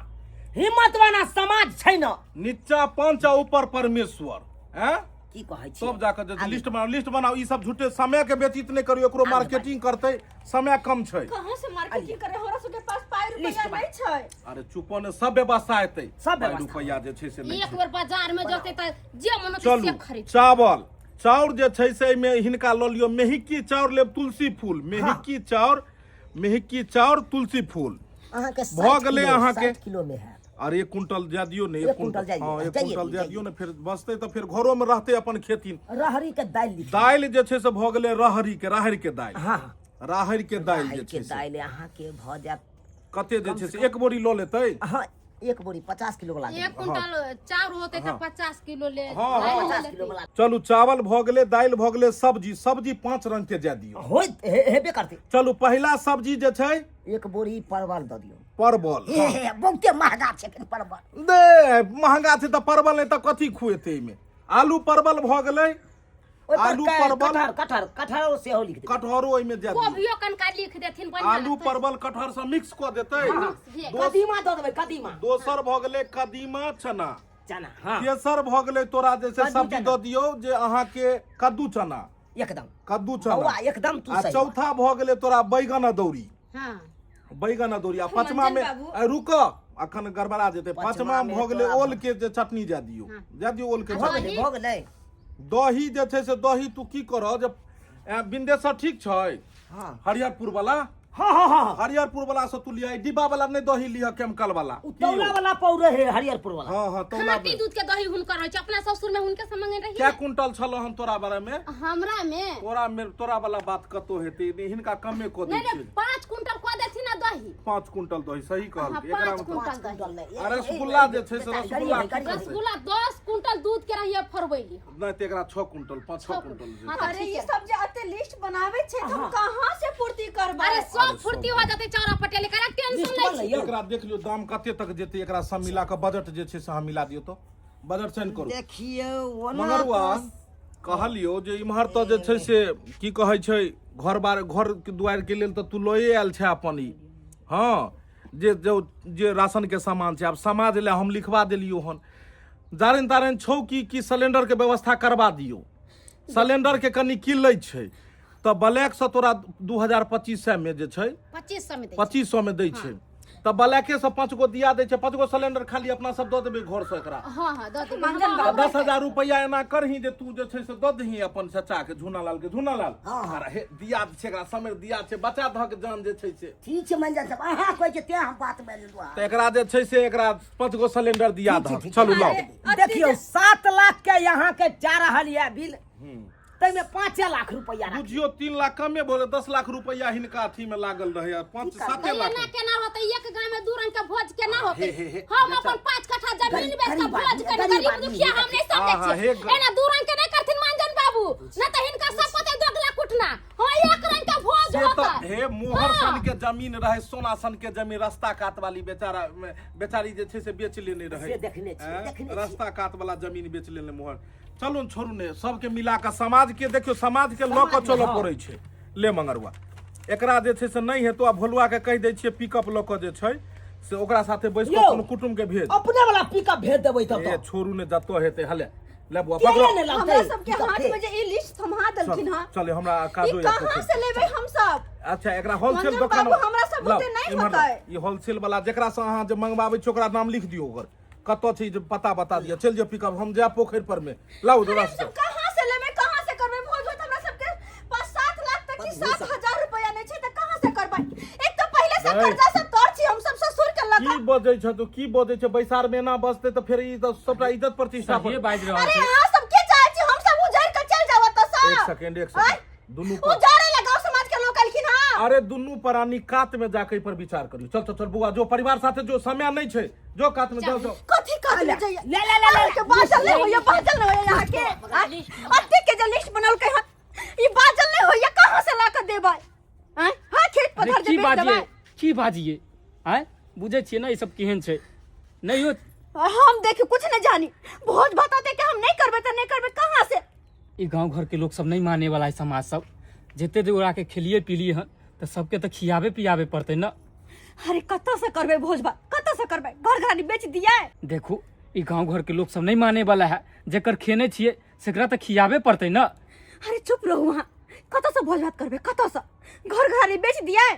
[SPEAKER 3] हिम्मत बाना, समाज छै न।
[SPEAKER 4] नीचा पंच आ ऊपर परमेश्वर। हैं
[SPEAKER 6] की कहै छी?
[SPEAKER 4] सब जाकर जे लिस्ट बनाओ, लिस्ट बनाओ। ई सब झूठे समय के व्यतीत नहीं करियो। एकरो मार्केटिंग करते समय कम छै।
[SPEAKER 1] कहाँ से मार्केटिंग करे? हमरा सबके पास पाइ रुपया
[SPEAKER 6] लिस्ट
[SPEAKER 1] नहीं छै।
[SPEAKER 4] अरे चुपो ने, सब व्यवस्था हेतै।
[SPEAKER 3] सब
[SPEAKER 4] पाइ
[SPEAKER 3] व्यवस्था।
[SPEAKER 4] रुपैआ जे छै से नहि
[SPEAKER 7] एक
[SPEAKER 4] छै।
[SPEAKER 7] बेर बाजार में जते त जे मन होतै से
[SPEAKER 4] चलू
[SPEAKER 7] खरीद।
[SPEAKER 4] चावल चाउर जे छै से एहिमे हिनका लऽ लियौ। मेहिकी चाउर लेब तुलसी फूल, मेहिकी चाउर, मेहिकी चाउर तुलसी फूल।
[SPEAKER 6] अहाँके
[SPEAKER 4] भऽ
[SPEAKER 6] 60
[SPEAKER 4] गेलै
[SPEAKER 6] किलो,
[SPEAKER 4] अहाँके।
[SPEAKER 6] 60 किलो मे हैत।
[SPEAKER 4] अरे 1 क्विंटल जाय दियौ ने।
[SPEAKER 6] एक
[SPEAKER 4] 1 क्विंटल
[SPEAKER 6] क्विंटल जाय
[SPEAKER 4] हँ,
[SPEAKER 6] दियौ,
[SPEAKER 4] 1
[SPEAKER 6] जाइए
[SPEAKER 4] क्विंटल
[SPEAKER 6] दियौ,
[SPEAKER 4] जाय
[SPEAKER 6] जाइए
[SPEAKER 4] दियौ ने, फेर बचतै तऽ फेर घरोमे रहतै अपन खेथिन।
[SPEAKER 6] रहरी के दालि लिख।
[SPEAKER 4] दालि जे छै से भऽ गेलै रहरी के, राहरि के दालि।
[SPEAKER 6] हँ।
[SPEAKER 4] राहरि के दालि जे
[SPEAKER 6] राहरि के
[SPEAKER 4] छै से
[SPEAKER 6] दालि अहाँके भऽ जायत।
[SPEAKER 4] कते जे छै से 1 बोरी लऽ लेतै।
[SPEAKER 6] हँ, 1 बोरी 50 किलो वाला।
[SPEAKER 7] 1 क्विंटल चाउर होते त 50 किलो ले।
[SPEAKER 4] हँ, हँ।
[SPEAKER 7] दालि
[SPEAKER 6] 50
[SPEAKER 7] ले
[SPEAKER 6] किलो
[SPEAKER 7] लेतै।
[SPEAKER 6] वाला।
[SPEAKER 4] चलू चावल भऽ गेलै, दालि भऽ गेलै, सब्जी, सब्जी 5 रंग के जाय दियौ।
[SPEAKER 6] होइत हेबे करतै।
[SPEAKER 4] चलू पहिला सब्जी जे छै
[SPEAKER 6] 1 बोरी परवल दऽ दियौ।
[SPEAKER 4] परवल।
[SPEAKER 6] हे हे, बहुते महगा छै एखन परवल।
[SPEAKER 4] दे महंगा छै तऽ परवल नहि तऽ कथी खुएतै एहिमे? आलू परवल भऽ गेलै।
[SPEAKER 6] ओहि पर
[SPEAKER 4] आलू परवल।
[SPEAKER 6] कटहर, कटहर, कटहरो सेहो लिख देबै।
[SPEAKER 4] कटहरो ओहिमे दए दियौ।
[SPEAKER 7] कोबियो कनका लिख देथिन, बढ़िया
[SPEAKER 4] आलू
[SPEAKER 7] लगतै।
[SPEAKER 4] परवल कटहर सब मिक्स कऽ देतै।
[SPEAKER 6] कदीमा दऽ देबै, कदीमा।
[SPEAKER 4] दोसर भऽ गेलै कदीमा चना।
[SPEAKER 3] चना, हँ।
[SPEAKER 4] तेसर भऽ गेलै तोरा जे छै
[SPEAKER 6] कद्दू
[SPEAKER 4] सब्जी
[SPEAKER 6] चना।
[SPEAKER 4] दऽ दियौ जे अहाँके कद्दू चना।
[SPEAKER 6] एकदम
[SPEAKER 4] कद्दू चना।
[SPEAKER 6] बौआ, एकदम तू
[SPEAKER 4] आ
[SPEAKER 6] सही।
[SPEAKER 4] चौथा भऽ गेलै तोरा बैगन अदौरी।
[SPEAKER 7] हाँ।
[SPEAKER 4] बैगन अदौरी। आ पचमा में
[SPEAKER 1] मंजन बाबू।
[SPEAKER 4] आ रुक, अखन गड़बड़ा जेतै।
[SPEAKER 6] पचमा
[SPEAKER 4] पचमा
[SPEAKER 6] में
[SPEAKER 4] भऽ गेलै
[SPEAKER 6] तोरा
[SPEAKER 4] ओल के जे चटनी जाय दियौ, जाय दियौ ओल के
[SPEAKER 6] भऽ
[SPEAKER 4] चटनी।
[SPEAKER 6] गेलै, भऽ गेलै।
[SPEAKER 4] दही जे छै से दही तू की करह जे बिंदेश्वर ठीक छै?
[SPEAKER 6] हँ।
[SPEAKER 4] हरिहरपुर वाला।
[SPEAKER 3] हँ हँ हँ।
[SPEAKER 4] हरिहरपुर वाला से तू लिया, डिब्बा वाला नहीं दही लिह, केमिकल वाला।
[SPEAKER 3] उ तौला वाला पौरे है हरिहरपुर वाला।
[SPEAKER 4] हँ हँ, तौला।
[SPEAKER 7] खाटी दूध के दही हुनकर होइ छै, अपना ससुर में हुनके से मंगे रही।
[SPEAKER 4] क्या कुंटल छल हम तोरा बारे में?
[SPEAKER 7] हमरा में?
[SPEAKER 4] तोरा में तोरा वाला बात कतौ हेतै नहीं, हिनका कमे कऽ दै
[SPEAKER 7] नहीं
[SPEAKER 4] छियै।
[SPEAKER 7] नहीं, 5 कुंटल कऽ देथिन ना दही।
[SPEAKER 4] 5 कुंटल दही सही कहल।
[SPEAKER 7] हाँ,
[SPEAKER 4] एकरा
[SPEAKER 7] 5 कुंटल दही।
[SPEAKER 6] कुंटल नहि।
[SPEAKER 4] आ रसगुल्ला जे छै से रसगुल्ला की
[SPEAKER 6] गरीब है,
[SPEAKER 4] कहतै?
[SPEAKER 7] रसगुल्ला 10 कुंटल दूध के रहिए फरबैली।
[SPEAKER 4] नहि तऽ एकरा 6 कुंटल, 5 6 कुंटल जे
[SPEAKER 7] हाँ, तऽ
[SPEAKER 1] अरे
[SPEAKER 7] ठीक
[SPEAKER 1] ई
[SPEAKER 7] है।
[SPEAKER 1] सब जे एते लिस्ट बनावे छै तऽ हम कहाँ से पूर्ति करबै?
[SPEAKER 7] अरे सब फुर्ती हो जते चारा पटेल, एकरा टेंशन
[SPEAKER 6] लिस्ट
[SPEAKER 7] नहीं
[SPEAKER 6] बनलै
[SPEAKER 7] छै।
[SPEAKER 6] यौ।
[SPEAKER 4] एकरा देख लियौ दाम कते तक जेतै, एकरा सब मिला कऽ बजट जे छै से अहाँ मिला दियौ, तऽ बजट साइन करू।
[SPEAKER 6] देखियौ ओना
[SPEAKER 4] मगरुआ
[SPEAKER 6] तऽ
[SPEAKER 4] कहलियौ जे इम्हर तऽ जे छै से की कहै छै घर बार घर के दुआरि के लेल तऽ तू लए आयल छै अपन ई। हँ, जे जो जे राशन के सामान छै, आब समाज लए हम लिखवा देलियौ हन। जारनि तारनि छौ की की सिलेंडर के व्यवस्था करवा दियौ? सिलेंडर के कनि किल्लत छै तऽ ब्लैक से तोरा 2025 में जे छै
[SPEAKER 7] 2500 में दै छै।
[SPEAKER 4] 2500 में दै छै तऽ ब्लैके से 5 गो दिया दै छै, 5 गो सिलेंडर खाली अपना सब दऽ देबै घर से एकरा।
[SPEAKER 7] हाँ हाँ, दऽ देबै।
[SPEAKER 1] मंजन
[SPEAKER 4] तऽ 10,000 रुपैआ एना करही जे तू जे छै से दऽ दही अपन चचा के झूनालाल के। झूनालाल
[SPEAKER 6] हँ, हँ।
[SPEAKER 4] अरे हे दिया छै एकरा समय दिया छै, बच्चा धक जान जे छै से।
[SPEAKER 6] ठीक छै मंजन साहब, अहाँ कहै छियै तें हम बात मानि लेलहुँ अहाँ।
[SPEAKER 4] तऽ एकरा जे छै से एकरा 5 गो सिलेंडर दिया
[SPEAKER 6] ठीक छै,
[SPEAKER 4] दहक।
[SPEAKER 6] ठीक छै।
[SPEAKER 4] चलू लाउ।
[SPEAKER 3] देखियौ 7 लाख के यहाँ के जा रहल यऽ बिल, ताहिमे 5 लाख रुपया राखि।
[SPEAKER 4] बुझियौ 3 लाख कमे भऽ गेलै, 10 लाख रुपैआ हिनका अथी में लागल रहै, 5 7
[SPEAKER 7] तऽ
[SPEAKER 4] लाख।
[SPEAKER 7] एना केना होतै? एक गाँव में 2 रंग के भोज केना होतै?
[SPEAKER 4] हे, हे, हे,
[SPEAKER 7] हम
[SPEAKER 4] बेटा।
[SPEAKER 7] अपन 5 कट्ठा जमीन बेच के
[SPEAKER 6] गरीब
[SPEAKER 7] भोज
[SPEAKER 6] आदमी,
[SPEAKER 7] करी,
[SPEAKER 6] गरीब
[SPEAKER 7] गरीब
[SPEAKER 6] आदमी
[SPEAKER 7] दुखिया हम नहीं समझै
[SPEAKER 4] आहा, हे
[SPEAKER 7] छियै। एना 2 रंग के नहीं करथिन मानजन बाबू, न तऽ हिनका सब पते दोगला कुटना। हाँ, 1 रंग के भोज
[SPEAKER 4] से तऽ
[SPEAKER 7] होतै।
[SPEAKER 4] हे मोहर
[SPEAKER 7] हाँ।
[SPEAKER 4] सन के जमीन रहे, सोना सन के जमीन, रास्ता कात वाली बेचारा बेचारी जे छै से बेच लेने रहे।
[SPEAKER 6] से देखने छियै,
[SPEAKER 4] ऐं?
[SPEAKER 6] देखने छियै।
[SPEAKER 4] रास्ता कात वाला जमीन बेच लेने मोहर। चलू ने, छोड़ू ने, सबके मिला कऽ समाज के देखियौ, समाज के लऽ कऽ चलऽ पड़ै छै। ले मंगरुआ, एकरा जे छै से नहि हेतौ। आ भोलुआ के कहि दै छियै पिकअप लऽ कऽ जे छै से ओकरा साथे बैस कऽ
[SPEAKER 3] यौ।
[SPEAKER 4] कोनो कुटुम के भेज।
[SPEAKER 3] अपने वाला पिकअप भेज देबै तब।
[SPEAKER 4] ए
[SPEAKER 3] तऽ
[SPEAKER 4] छोड़ू ने, जतऽ हेतै। हले ले बुआ,
[SPEAKER 3] तेले
[SPEAKER 4] पकड़ो।
[SPEAKER 3] ने लगतै
[SPEAKER 1] हमरा सबके
[SPEAKER 6] पिकअप
[SPEAKER 1] हाथ
[SPEAKER 6] के।
[SPEAKER 1] में जे ई लिस्ट थमा देलखिन हँ,
[SPEAKER 4] चले हमरा
[SPEAKER 1] ई
[SPEAKER 4] काजो या
[SPEAKER 1] कहाँ
[SPEAKER 4] पोखरि।
[SPEAKER 1] से लेबै हम सब?
[SPEAKER 4] अच्छा, एकरा होलसेल
[SPEAKER 1] मंजन
[SPEAKER 4] दोकान
[SPEAKER 1] बाबू, हमरा सब
[SPEAKER 4] लाउ,
[SPEAKER 1] बुते नहि
[SPEAKER 4] इम्हर लाउ।
[SPEAKER 1] होतै।
[SPEAKER 4] ई होलसेल वाला जेकरा से अहाँ जे मंगवाबै छी ओकरा नाम लिख दियौ, ओकर कतऽ छै जे पता बता दिअ। चलि जाउ पिकअप, हम जायब पोखरि पर में। लाउ
[SPEAKER 1] अरे
[SPEAKER 4] जोरा
[SPEAKER 1] हम सब कहाँ से लेबै, कहाँ से करबै भोज भात? हमरा सबके पास 7 लाख तक की 7000 रुपया नहीं छै तऽ कहाँ से करबै? एक तऽ पहिले से
[SPEAKER 4] नहीं।
[SPEAKER 1] कर्जा से तर छी हम सब ससुर के
[SPEAKER 4] की
[SPEAKER 1] लगा।
[SPEAKER 4] बजै छ तू? की बजै छ? बैसार में एना बजतै तऽ फेर ई तऽ सबटा इज्जत प्रतिष्ठा
[SPEAKER 2] सहिए
[SPEAKER 4] पर
[SPEAKER 2] बाजि रहल
[SPEAKER 1] अरे
[SPEAKER 2] छै।
[SPEAKER 1] अहाँ सब के चाहै छी हम सब उजड़ के चल जाब एतऽ से?
[SPEAKER 4] एक सेकेंड, एक सेकेंड। दुनू पर
[SPEAKER 1] उजाड़े ला गांव समाज के लोग एलखिन हँ।
[SPEAKER 4] अरे दुनू प्राणी कात में जाके एहि पर विचार करियौ। चल चल चल बुआ, जो परिवार साथे जो, समय नहीं छै, जो कात में जाओ, जाओ।
[SPEAKER 1] कथी कात में जाइए?
[SPEAKER 3] ले, ले, ले, ले।
[SPEAKER 1] के बाजल नहीं होइए, बाजल नहीं होइए यहाँ के। अत्ते के जे लिस्ट बनल के हन, ई बाजल नहीं होइया कहाँ से ला के देबै आँय हाँ खेत
[SPEAKER 2] अरे
[SPEAKER 1] पथार जे
[SPEAKER 2] की
[SPEAKER 1] बेच
[SPEAKER 2] बाजिए
[SPEAKER 1] देबै
[SPEAKER 2] की बाजिए आँय बुझै छियै ने ई सब केहन छै नहि हो
[SPEAKER 1] और हम देखी कुछ नहीं जानी भोज भात दे के हम नहीं करबे त नहीं करबे कहाँ से
[SPEAKER 2] ई गांव घर के लोग सब नहीं माने वाला है समाज सब जते देर ओकरा के खेलिए पीलिए हन तऽ सबके तऽ खियाबे पियाबे पड़तै ने
[SPEAKER 1] अरे कतऽ से करबे भोज भात कतऽ से करबे घर घरानी बेच दिया
[SPEAKER 2] देखू ई गांव घर के लोग सब नहीं माने वाला है जेकर खेने छियै सेकरा तऽ खियाबे पड़तै ने
[SPEAKER 1] अरे चुप रहू वहाँ कतऽ से भोज भात करबे कतऽ से घर घरानी बेच दिया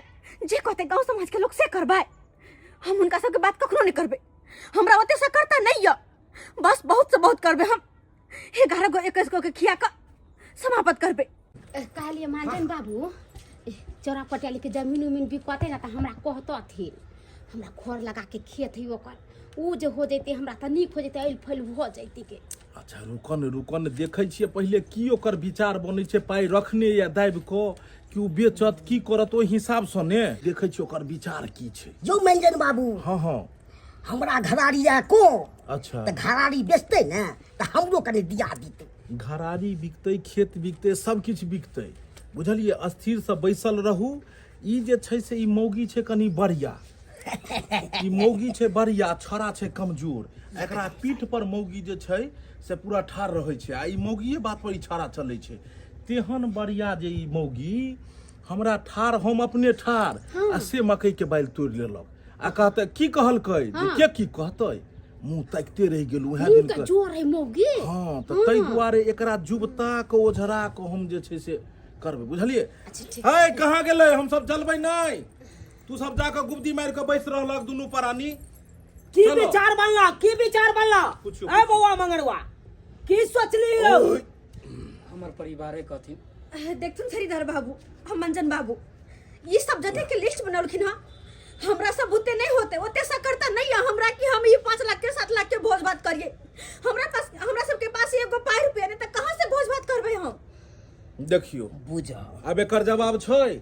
[SPEAKER 1] जे कहते गांव समाज के लोग से करबे हम हुनका सबके बात कखनो नहीं करबे हमरा ओते से करता नहीं य बस बहुत से बहुत करबे हम 11 गो 21 गो के खिया कऽ समाप्त करबे।
[SPEAKER 7] कहलिए मांजन बाबू, चौरा पटियाली के जमीन उमीन बिकते ना तऽ हमरा कहतथिन, हमरा घर लगा के खेत है ओकर, उ जे हो जैते हमरा तऽ नीक हो जैते, ऐल फैल भऽ जैते के।
[SPEAKER 4] अच्छा रुकन रुकन, देखै छियै पहिले की ओकर विचार बनै छै, पाइ रखने या दाबि कऽ कि ओ बेचत की करत, ओहि हिसाबसँ ने देखै छियै ओकर विचार की छै।
[SPEAKER 6] यौ मंजन बाबू।
[SPEAKER 4] हँ हँ।
[SPEAKER 6] हमरा घरारी या को।
[SPEAKER 4] अच्छा।
[SPEAKER 6] तऽ घरारी बेचतै ने तऽ हमरो कनि दिया दितै।
[SPEAKER 4] घरारी बिकतै, खेत बिकतै, सब किछु बिकतै, बुझलियै? स्थिरसँ बैसल रहू। ई जे छै से ई मौगी छै कनि बढ़िया, ई मौगी छै बढ़िया, छड़ा छै कमजोर। एकरा पीठ पर मौगी जे छै से पूरा ठाढ़ रहै छै आ ई मौगिए बात पर ई छड़ा चलै छै। तेहन बढ़िया जे ई मौगी हमरा ठाढ़, हम अपने ठाढ़ आ से मकई के बालि तोड़ि लेलक आ कहतै की कहलकै जे के की कहतै, मुँह ताकिते रहि गेलहुँ उएह दिन
[SPEAKER 7] के जोर है मौगी।
[SPEAKER 4] हँ तऽ ताहि दुआरे एकरा जुबता के ओझरा के हम जे छै से करबै, बुझलियै?
[SPEAKER 7] अच्छा ठीक।
[SPEAKER 4] है कहाँ गेलै? हम सब जलबै नहि, तू सब जाकऽ गुब्दी मारि कऽ बैस रहलक दुनू प्राणी।
[SPEAKER 3] की
[SPEAKER 4] चलो।
[SPEAKER 3] विचार बनला, की विचार बनला?
[SPEAKER 4] पूछियो,
[SPEAKER 3] ए बौआ मंगरुआ, की सोचली यौ?
[SPEAKER 4] ओय,
[SPEAKER 2] हमर परिवारे कहथिन।
[SPEAKER 1] देखथुन श्रीधर बाबू, हम मंजन बाबू, ई सब जते के लिस्ट बनौलखिन हँ हमरा सब ओते नहीं होते, ओते सकरता नहीं है हमरा कि हम ई 5 लाख के 7 लाख के भोज भात करिए। हमरा पास, हमरा सबके पास एगो पाई रुपया नहीं, त कहाँ से भोज भात करबे हम?
[SPEAKER 4] देखियो
[SPEAKER 3] बुझ
[SPEAKER 4] आब एकर जवाब छै।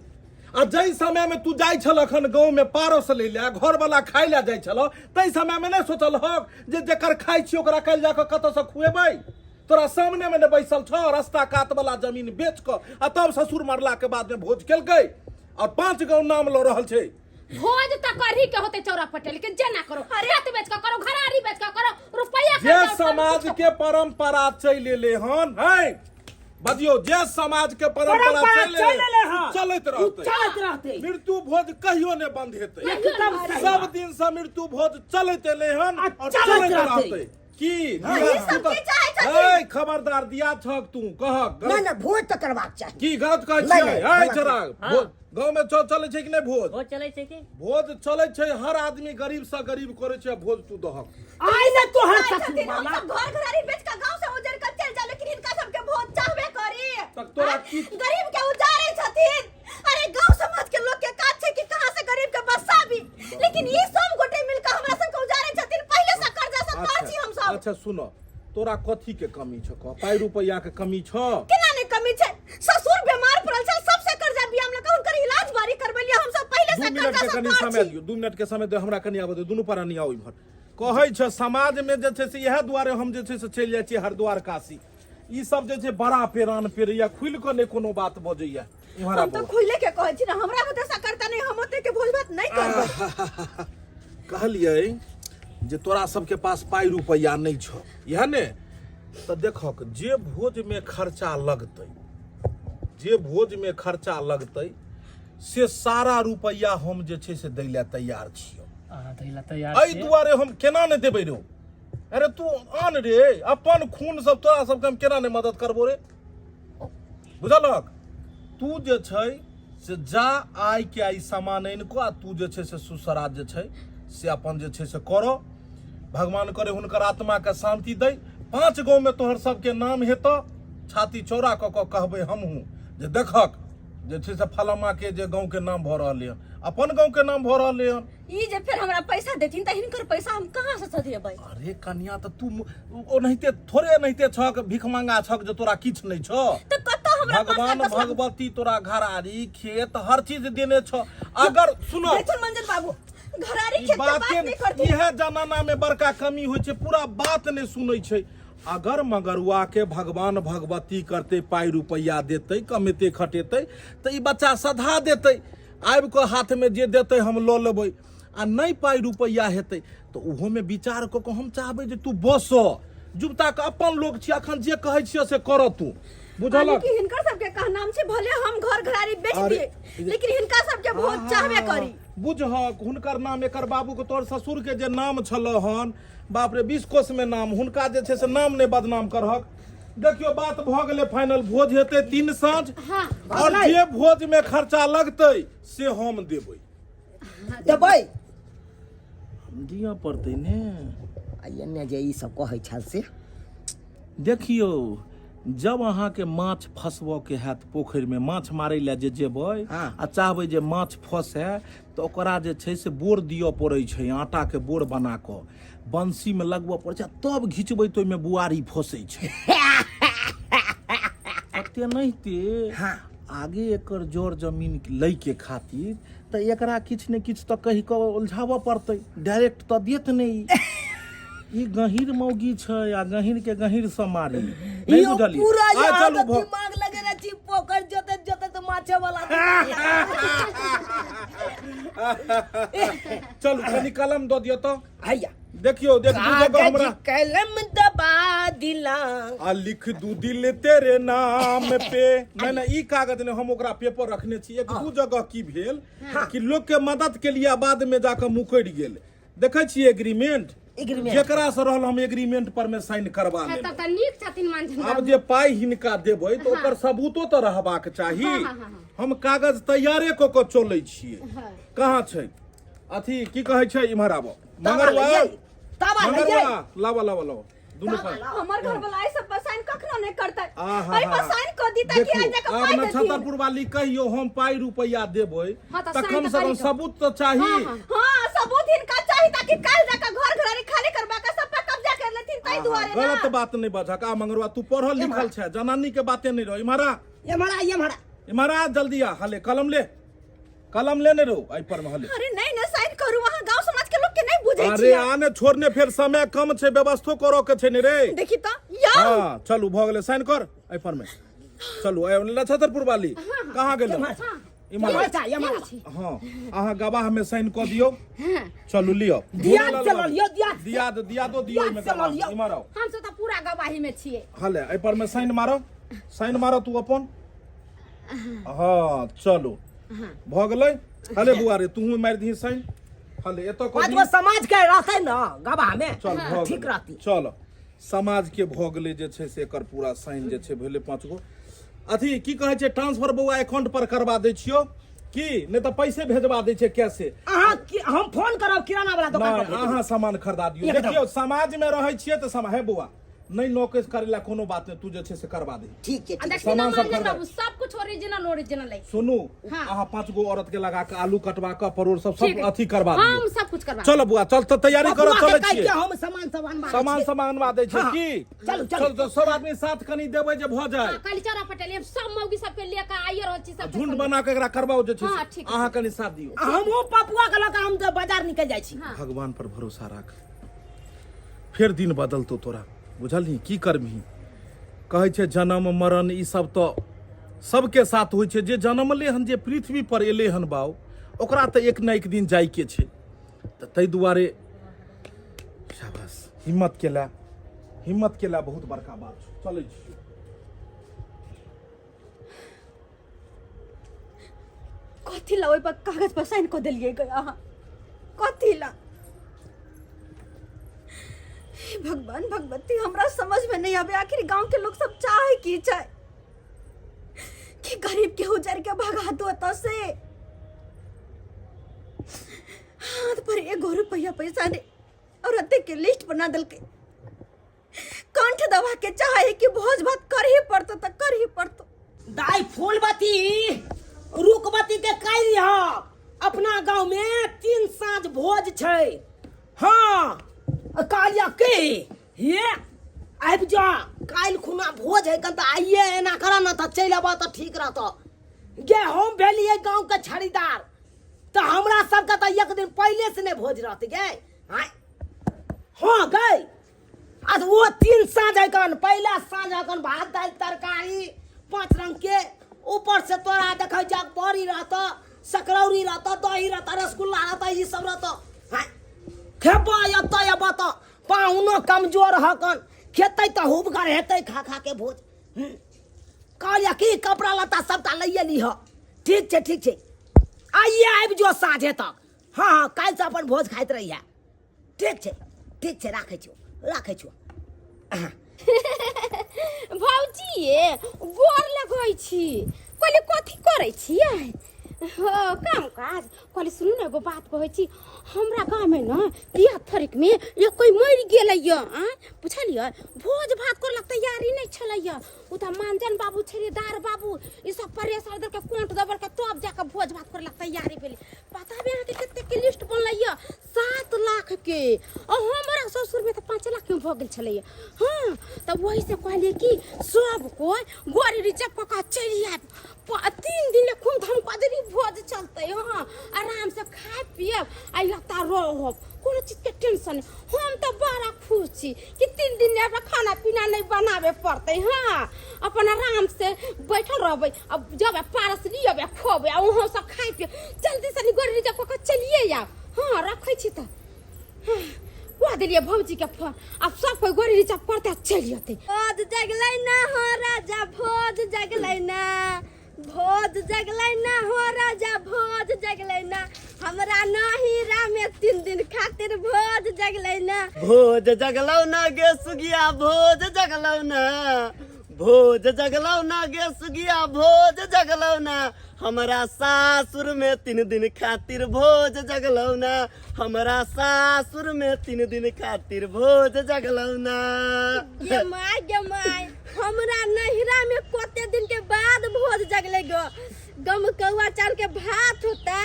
[SPEAKER 4] आ जाहि समय में तू जाइ छल अखन गाँव में पारस लै लए, घर वाला खाइ लए जाइ छल, ताहि समय में नहीं सोचलहक जे जेकर खाइ छी ओकरा काल्हि जाकऽ कतऽ से खुएबै? तोरा सामने में ने बैसल छौ, रास्ता कात वाला जमीन बेच कऽ आ तब ससुर मरला के बाद में भोज केलकै और 5 गाँव नाम लऽ रहल छै।
[SPEAKER 7] भोज त करही के होते चौरा पटेल के, जेना करो खेत बेच के करो, घरारी बेच के करो, रुपया
[SPEAKER 4] जे
[SPEAKER 7] खर्चा करो,
[SPEAKER 4] समाज
[SPEAKER 7] कुछो
[SPEAKER 4] के परंपरा चलि एलै हन, है बजियो, जे समाज के परंपरा
[SPEAKER 3] परंपरा
[SPEAKER 4] चलि
[SPEAKER 3] चलि
[SPEAKER 4] एलै
[SPEAKER 3] एलै हन,
[SPEAKER 4] चलैत
[SPEAKER 3] उ
[SPEAKER 4] रहतै,
[SPEAKER 3] चलैत रहतै।
[SPEAKER 4] मृत्यु भोज कहियो नहि बंद हेतै।
[SPEAKER 3] एकदम सही
[SPEAKER 4] सब
[SPEAKER 3] बात।
[SPEAKER 4] दिन से मृत्यु भोज चलैत एलै हन
[SPEAKER 3] आ
[SPEAKER 4] और
[SPEAKER 3] चलैत
[SPEAKER 4] चलैत
[SPEAKER 3] रहतै।
[SPEAKER 4] रहतै। की
[SPEAKER 1] ई सब की चाहै छथिन?
[SPEAKER 4] ए खबरदार दिया छक तू कहक
[SPEAKER 6] नहि नहि, भोज तऽ करबाक चाही।
[SPEAKER 4] की गलत कहै
[SPEAKER 6] नहि,
[SPEAKER 4] छियै?
[SPEAKER 6] नहि,
[SPEAKER 4] ए
[SPEAKER 6] गलत
[SPEAKER 4] चराग, भोज गाँव में चलै छै कि नहि? भोज
[SPEAKER 8] भोज चलै छै कि
[SPEAKER 4] भोज चलै छै? हर आदमी गरीब से गरीब करै छै भोज, तू दहक
[SPEAKER 3] आइ ने तोहर
[SPEAKER 1] चाहै
[SPEAKER 3] ससुर
[SPEAKER 1] छथिन, हम
[SPEAKER 3] वाला।
[SPEAKER 1] सब घर घरारी बेच के गांव से उजड़ के चल जा, लेकिन हिनका सबके भोज चाहबे करी।
[SPEAKER 4] तक तोरा
[SPEAKER 1] आँय?
[SPEAKER 4] की-
[SPEAKER 1] गरीब के उजाड़े छथिन। अरे गांव समाज के लोग के काज छै कि कहां से गरीब के बसाबी, लेकिन ई सब गोटे मिल के हमरा सबके उजाड़े छथिन। पहिले से कर्जा से तर छी हम सब।
[SPEAKER 4] अच्छा सुनो, तोरा कथी के कमी छौ? कह, पाइ रुपैया के कमी छौ?
[SPEAKER 1] केना नहीं कमी छै? ससुर बीमार पड़ल छै, सबसे कर्जा बियाम लगा हुनकर इलाज बारी करबेलियै हम सब, पहिले
[SPEAKER 4] 2
[SPEAKER 1] से
[SPEAKER 4] मिनट
[SPEAKER 1] कर्जा
[SPEAKER 4] के
[SPEAKER 1] से
[SPEAKER 4] कनि
[SPEAKER 1] तर
[SPEAKER 4] समय
[SPEAKER 1] छी।
[SPEAKER 4] दियौ, 2 मिनट के समय दियौ हमरा, कनि आबऽ दियौ, दुनू प्राणी आउ इम्हर। कहै छै समाज में जे छै से इएह दुआरे हम जे छै से चलि जाइ छियै हरिद्वार काशी। ई सब जे छै बड़ा पेरान पेरैया, खुलि कऽ नहि कोनो बात बजैया। इम्हर
[SPEAKER 1] हम तो
[SPEAKER 4] आबू।
[SPEAKER 1] खुले के कहै छी ना, हमरा बुते सकरता नहीं, हम ओते के भोज भात नहीं करबै।
[SPEAKER 4] कहलियै जे तोरा सबके पास पाइ रुपैआ नहि छौ, इएह ने? तऽ देखक जे भोज में खर्चा लगतै, जे भोज में खर्चा लगतै से सारा रुपैआ हम जे छै से दै लए तैयार छियौ।
[SPEAKER 2] अहाँ दै लए तैयार
[SPEAKER 4] एहि
[SPEAKER 2] छियै?
[SPEAKER 4] दुआरे हम केना नहि देबै रौ? अरे तू आन रे, अपन खून सब तोरा सबके हम केना नहि मदद करबो रे? बुझलक? तू जे छै से जा आइ के आइ सामान आनि कऽ आ तू जे छै से सुसराज जे छै से अपन जे छै से करऽ। भगवान करे हुनकर आत्मा के शांति दै। 5 गाँव में तोहर सबके नाम हेतऽ, छाती चौड़ा कऽ कऽ कहबै हमहूँ जे देखक जे छै से फलामा के जे गाँव के नाम भऽ रहलै हन, अपन गाँव के नाम भऽ रहलै हन।
[SPEAKER 1] ई जे फेर हमरा पैसा देथिन तऽ हिनकर पैसा हम कहाँ से सधेबै?
[SPEAKER 4] अरे कन्या, तऽ तू ओनाहिते थोड़े एनाहिते छक, भिखमंगा छक जे तोरा किछु नहि छौ।
[SPEAKER 1] तऽ कतऽ हमरा 5 लाख
[SPEAKER 4] भगवान
[SPEAKER 1] 10 लाख
[SPEAKER 4] भगवती तोरा घरारी खेत हर चीज देने छौ। अगर सुनो
[SPEAKER 1] देखथुन मंजन बाबू, घरारी
[SPEAKER 4] ई
[SPEAKER 1] खेत के बात
[SPEAKER 4] बाते
[SPEAKER 1] नहीं करथिन।
[SPEAKER 4] इएह जमाना में बड़का कमी होइ छै, पूरा बात नहि सुनै छै। अगर मगरुआ के भगवान भगवती करते पाइ रुपैआ देतै कमेतै खटेतै तऽ ई बच्चा सधा देतै आबि कऽ हाथमे जे देतै हम लऽ लेबै आ नहि पाइ रुपैआ हेतै तऽ ओहोमे विचार कऽ कऽ हम चाहबै जे तू बस जुगताके अपन लोक छी अखन जे कहै छियै से कर तू बुझलक
[SPEAKER 1] कि हिनकर सबके कहनाम छै भले हम घर घरारी बेच
[SPEAKER 4] अरे,
[SPEAKER 1] दिए लेकिन हिनका सबके भोज चाहबे करी
[SPEAKER 4] बुझहक हुनकर नाम एकर बाबूके तोहर ससुरके जे नाम छल हन बाप रे 20 कोस में नाम हुनका जे छै से नाम नहि बदनाम करहक देखियो बात भऽ गेलै फाइनल भोज हेतै 3 साँझ
[SPEAKER 7] हाँ
[SPEAKER 4] और जे भोज में खर्चा लगतै से हम देबै
[SPEAKER 6] देबै
[SPEAKER 4] दिअ पड़तै ने
[SPEAKER 6] आ एन्ने जे ई सब कहै छल से
[SPEAKER 4] देखियौ जब अहाँके माछ फसबऽके हैत पोखरिमे माछ मारै लए जे जेबै
[SPEAKER 6] हाँ।
[SPEAKER 4] आ चाहबै जे माछ फसै तऽ ओकरा जे छै से बोर दिअ पड़ै छै आटाके बोर बना कऽ बंसीमे लगबऽ पड़ै छै आ तब घिचबै तऽ ओहिमे बुआरी फसै छै कते नहिते
[SPEAKER 6] हाँ।
[SPEAKER 4] आगे एकर जर जमीन लैके खातिर तऽ एकरा किछु ने किछु तऽ कहि कऽ उलझाबऽ पड़तै डायरेक्ट तऽ देत नहि ई। ई गहीर मौगी छै आ गहीर के गहीर से मारी नहि
[SPEAKER 3] यौ
[SPEAKER 4] बुझलियै
[SPEAKER 3] पूरा
[SPEAKER 4] आइ
[SPEAKER 3] यहाँ
[SPEAKER 4] चलू
[SPEAKER 3] के
[SPEAKER 4] भ
[SPEAKER 3] दिमाग लगेने छी पोखरि जोतैत जोतैत माछे वाला
[SPEAKER 4] चलू कनि कलम दऽ दियौ तऽ
[SPEAKER 3] हैया
[SPEAKER 4] देखियौ देख दू जगह
[SPEAKER 3] कागज
[SPEAKER 4] हमरा
[SPEAKER 3] कलम दबा दिला
[SPEAKER 4] आ लिख दू दिल तेरे नाम पे नहि नहि ई कागज नहि हम ओकरा पेपर रखने छी एक दू जगह की भेल कि लोक के मदद के लिए बाद में जाकर मुकरि गेल देखै छियै एग्रीमेंट
[SPEAKER 6] एग्रीमेंट।
[SPEAKER 4] जेकरा से रहल हम एग्रीमेंट पर में साइन करवा
[SPEAKER 7] हाँ,
[SPEAKER 4] लेब
[SPEAKER 7] तब तऽ नीक छथिन मानजन
[SPEAKER 4] आब
[SPEAKER 7] बाबू
[SPEAKER 4] जे पाइ हिनका देबै तऽ ओकर सबूतो तऽ रहबाक चाही
[SPEAKER 7] हाँ, हाँ, हाँ, हाँ।
[SPEAKER 4] हम कागज तैयारे कऽ कऽ चलै छियै
[SPEAKER 7] हाँ।
[SPEAKER 4] कहाँ छै अथी की कहै छै इम्हर आबऽ
[SPEAKER 6] ताबा
[SPEAKER 4] मंगरवा
[SPEAKER 6] लइयै ताबा लइयै
[SPEAKER 4] मंगरवा लाबऽ लाबऽ लाबऽ दुनू पाइ
[SPEAKER 1] हमर घर वाला एहि सब पर साइन कखनो नहि करतै
[SPEAKER 4] आहा,
[SPEAKER 1] एहि पर साइन कऽ दी ताकि
[SPEAKER 4] देखियौ,
[SPEAKER 1] आइ जाके
[SPEAKER 4] आब
[SPEAKER 1] पाइ
[SPEAKER 4] न
[SPEAKER 1] देथिन
[SPEAKER 4] छतरपुर वाली कहियो हम पाइ रुपैआ देबै
[SPEAKER 7] हाँ, तऽ
[SPEAKER 4] तऽ
[SPEAKER 7] साइन
[SPEAKER 4] कम
[SPEAKER 7] तऽ
[SPEAKER 4] से कम
[SPEAKER 7] करी कऽ।
[SPEAKER 4] सबूत तऽ चाही
[SPEAKER 7] हाँ, हाँ।
[SPEAKER 1] हाँ सबूत हिनका चाही ताकि काल्हि जाके घर घरारी खाली करवा के सब पे कब्जा कर लेथिन ताहि दुआरे ना
[SPEAKER 4] गलत बात नहीं बजक आ मंगरवा तू पढ़ल लिखल छै जनानी के बाते नहीं रहो इम्हरा
[SPEAKER 6] एम्हरा एम्हरा
[SPEAKER 4] इम्हरा जल्दी आ हले कलम ले कलम लेने रहो एहि पर में हले
[SPEAKER 1] अरे नहीं ना साइन करू अहाँ गांव समाज के लोग के नहीं बुझै
[SPEAKER 4] अरे
[SPEAKER 1] छियै
[SPEAKER 4] आने छोड़ने फेर समय कम छै व्यवस्थो करऽ के छै ने रे
[SPEAKER 1] देखी तो यौ
[SPEAKER 4] हाँ चलू भऽ गेलै साइन कर एहि पर में चलू नक्षत्रपुर वाली कहाँ गेलौ इम्हर
[SPEAKER 6] एम्हर चा एम्हर
[SPEAKER 4] हाँ अहाँ गवाह में साइन कऽ दियौ चलू लिअ
[SPEAKER 3] दियाद से लऽ लियौ, दियाद से।
[SPEAKER 4] दियाद दियादो दियौ
[SPEAKER 3] दियाद
[SPEAKER 4] एहिमे
[SPEAKER 3] से लऽ
[SPEAKER 4] गवाह
[SPEAKER 3] लियौ।
[SPEAKER 4] इम्हर आउ
[SPEAKER 7] हम सब तऽ पूरा गवाही में छियै
[SPEAKER 4] हले एहि पर में साइन मारो साइन मारो तू अपन हाँ चलू भऽ गेलै हले बुआ रे तू मारि दही साइन हले एतऽ कऽ
[SPEAKER 3] पाँच
[SPEAKER 4] दही
[SPEAKER 3] गो समाज के रहतै ने गवाह में
[SPEAKER 4] चल भऽ
[SPEAKER 3] ठीक
[SPEAKER 4] गेलै।
[SPEAKER 3] रहती
[SPEAKER 4] चल समाज के भऽ गेलै जे छै से एकर पूरा साइन जे छै भेलै पाँच गो अथी की कहै छै ट्रांसफर बौआ अकाउंट पर करवा दै छियौ की नहि तऽ पैसे भेजवा दै छै कैसे
[SPEAKER 3] अहाँ हम फोन करब किराना वाला दुकान
[SPEAKER 4] नहि
[SPEAKER 3] पर भेज
[SPEAKER 4] अहाँ सामान खरीदा दियौ
[SPEAKER 3] एकदम।
[SPEAKER 4] देखियौ समाज में रहै छियै तऽ समा हे बौआ नहीं नौकरी करे ला कोनो बात नहीं तू जे छै से करवा दे
[SPEAKER 6] ठीक छै
[SPEAKER 7] आ
[SPEAKER 6] ठीक
[SPEAKER 7] देखी ना
[SPEAKER 4] सामान सब
[SPEAKER 7] मांजन
[SPEAKER 4] खरीदा।
[SPEAKER 7] बाबू सब कुछ ओरिजिनल ओरिजिनल है
[SPEAKER 4] सुनू
[SPEAKER 7] हाँ।
[SPEAKER 4] अहाँ पांच गो औरत के लगा के आलू कटवा के परोड़ सब सब
[SPEAKER 7] ठीक है।
[SPEAKER 4] अथी करवा
[SPEAKER 7] हम
[SPEAKER 4] दियौ
[SPEAKER 7] सब कुछ करवा
[SPEAKER 4] चलो बुआ चल तो तैयारी करो
[SPEAKER 3] बबुआ के
[SPEAKER 4] चलै
[SPEAKER 3] कहि के
[SPEAKER 4] छियै
[SPEAKER 3] हम सामान सब अनबा
[SPEAKER 4] सामान सब अनवा दै छै
[SPEAKER 3] हाँ।
[SPEAKER 4] की
[SPEAKER 3] चलू, चलू।
[SPEAKER 4] चल तो सब आदमी साथ कनी देबै जे भऽ जाय
[SPEAKER 7] हाँ, कल चौरा पटेल हम सब मौगी सबके लेके आइए रहल छी सब
[SPEAKER 4] झुंड बना के एकरा करवाओ जे छै
[SPEAKER 7] हाँ,
[SPEAKER 4] से।
[SPEAKER 7] ठीक है।
[SPEAKER 4] अहाँ कनी साथ दियौ
[SPEAKER 3] हमहूँ पपुआ के लऽ के हम तऽ बाजार निकलि जाइ छी
[SPEAKER 7] हाँ।
[SPEAKER 4] भगवान पर भरोसा राख फेर दिन बदलतो तोरा बुझलही की करबही कहै छै जन्म मरण ई सब तऽ सबके साथ होइ छै जे जनमले हन जे पृथ्वी पर एलै हन बाउ ओकरा तऽ एक ने एक दिन जाइके छै तऽ ताहि दुआरे शाबाश हिम्मत केला हिम्मत केला बहुत बड़का बात छै चलै छी
[SPEAKER 1] कथी ला ओहि पर कागज पर साइन कऽ देलियै गे अहाँ कथी ला हे भगवान भगवती हमरा समझ में नहीं आवे आखिर गांव के लोग सब चाहे की चाहे कि गरीब के उजर के भगा दो एतऽ से हाथ पर एगो रुपया पैसा नहीं और अते के लिस्ट बना देलकै कंठ दबा के चाहे कि भोज भात करही पड़तो तऽ करही पड़तो
[SPEAKER 3] दाई फूलबती रुकबती के कैल अपना गांव में तीन साँझ भोज छै हाँ कहलिया के हे आबि जा काल्हि खुना भोज है कन तऽ आइए एना कर ना तऽ चलि अबह तऽ ठीक रहतऽ गे हम भेलियै गाँव के छड़ीदार तऽ हमरा सबके तऽ एक दिन पहिले से नहि भोज रहतै गे आँय हाँ गै आ ओ तीन साँझ हकन, पहिला साँझ हकन भात दालि तरकारी पाँच रंग के, ऊपर से तोरा देखै जा बड़ी रहत, सकरौरी रहत, दही रहत, रसगुल्ला रहत, ई सब रहत। हाँ, खेबो एतऽ एबऽ तऽ पाहुनो कमजोर हकन, खेतै तऽ हुबगर हेतै खा खा के भोज। कहलियै कि कपड़ा लत्ता सबटा लैए लिह। ठीक छै ठीक छै, आइए आबि जो साँझे तक। हाँ हाँ, काल्हिसँ अपन भोज खाइत रहिए। ठीक छै ठीक छै, राखै छियौ राखै छियौ।
[SPEAKER 7] भौजी ये गोर लगै छी। कहली कथी करै छियै? हो काम काज। कहली सुनू ने एगो बात कहै छी, हमरा गाँवमे ने बियाह थरिकमे एक कोइ मरि गेलै यऽ। आँय बुझलियै, भोज भात करलक तैयारी नहि छलै यऽ। ओ तऽ मानजन बाबू छेरीदार बाबू ई सब प्रेशर देलकै, कोंट दबलकै, तब जाकऽ भोज भात करलक तैयारी भेलै। पता भी अहाँके कतेक के लिस्ट बनलै यऽ? 7 लाख के। आ हमरा ससुरमे तऽ 5 लाख के भऽ गेल छलैया। हाँ तऽ वही से कहलियै कि सब कोइ गाड़ी रिजर्व कऽ कऽ चलि आयब, 3 दिन ले खूब धम कजरी भोज चलतै। हाँ आराम से खाय पियब आ एतऽ रहब, कोनो चीजके टेंशन नहि। हम तऽ बड़ा खुश छी कि 3 दिन ले हमरा खाना पीना नहि बनाबे पड़तै। हाँ अपन आराम से बैठल रहबै, अब जब पारस लियब आ खोबै आ वहाँ से खाय पियब। जल्दी से गाड़ी रिजर्व कऽ कऽ चलिए आब। हाँ रखै छी तऽ। हाँ, कह देलियै भौजीके फोन, आब सब कोइ गाड़ी रिजर्व करतै आ चलि अतै।
[SPEAKER 1] भोज जगलै ना हो राजा, भोज जगलै ना, भोज जगलै ना हो राजा, भोज जगलै ना, हमरा नहिरा में 3 दिन खातिर भोज जगलै ना।
[SPEAKER 8] भोज जगलौ ना गे सुगिया, भोज जगलौ ना, भोज जगलौ ना गे सुगिया, भोज जगलौ ना, हमरा सासुर में 3 दिन खातिर भोज जगलौ ना, हमरा सासुर में 3 दिन खातिर भोज जगलौ ना।
[SPEAKER 1] गे my गे my, हमरा नहिरा में कते दिन के बाद भोज जगलै गो। गम कौआ चाउर के भात होतै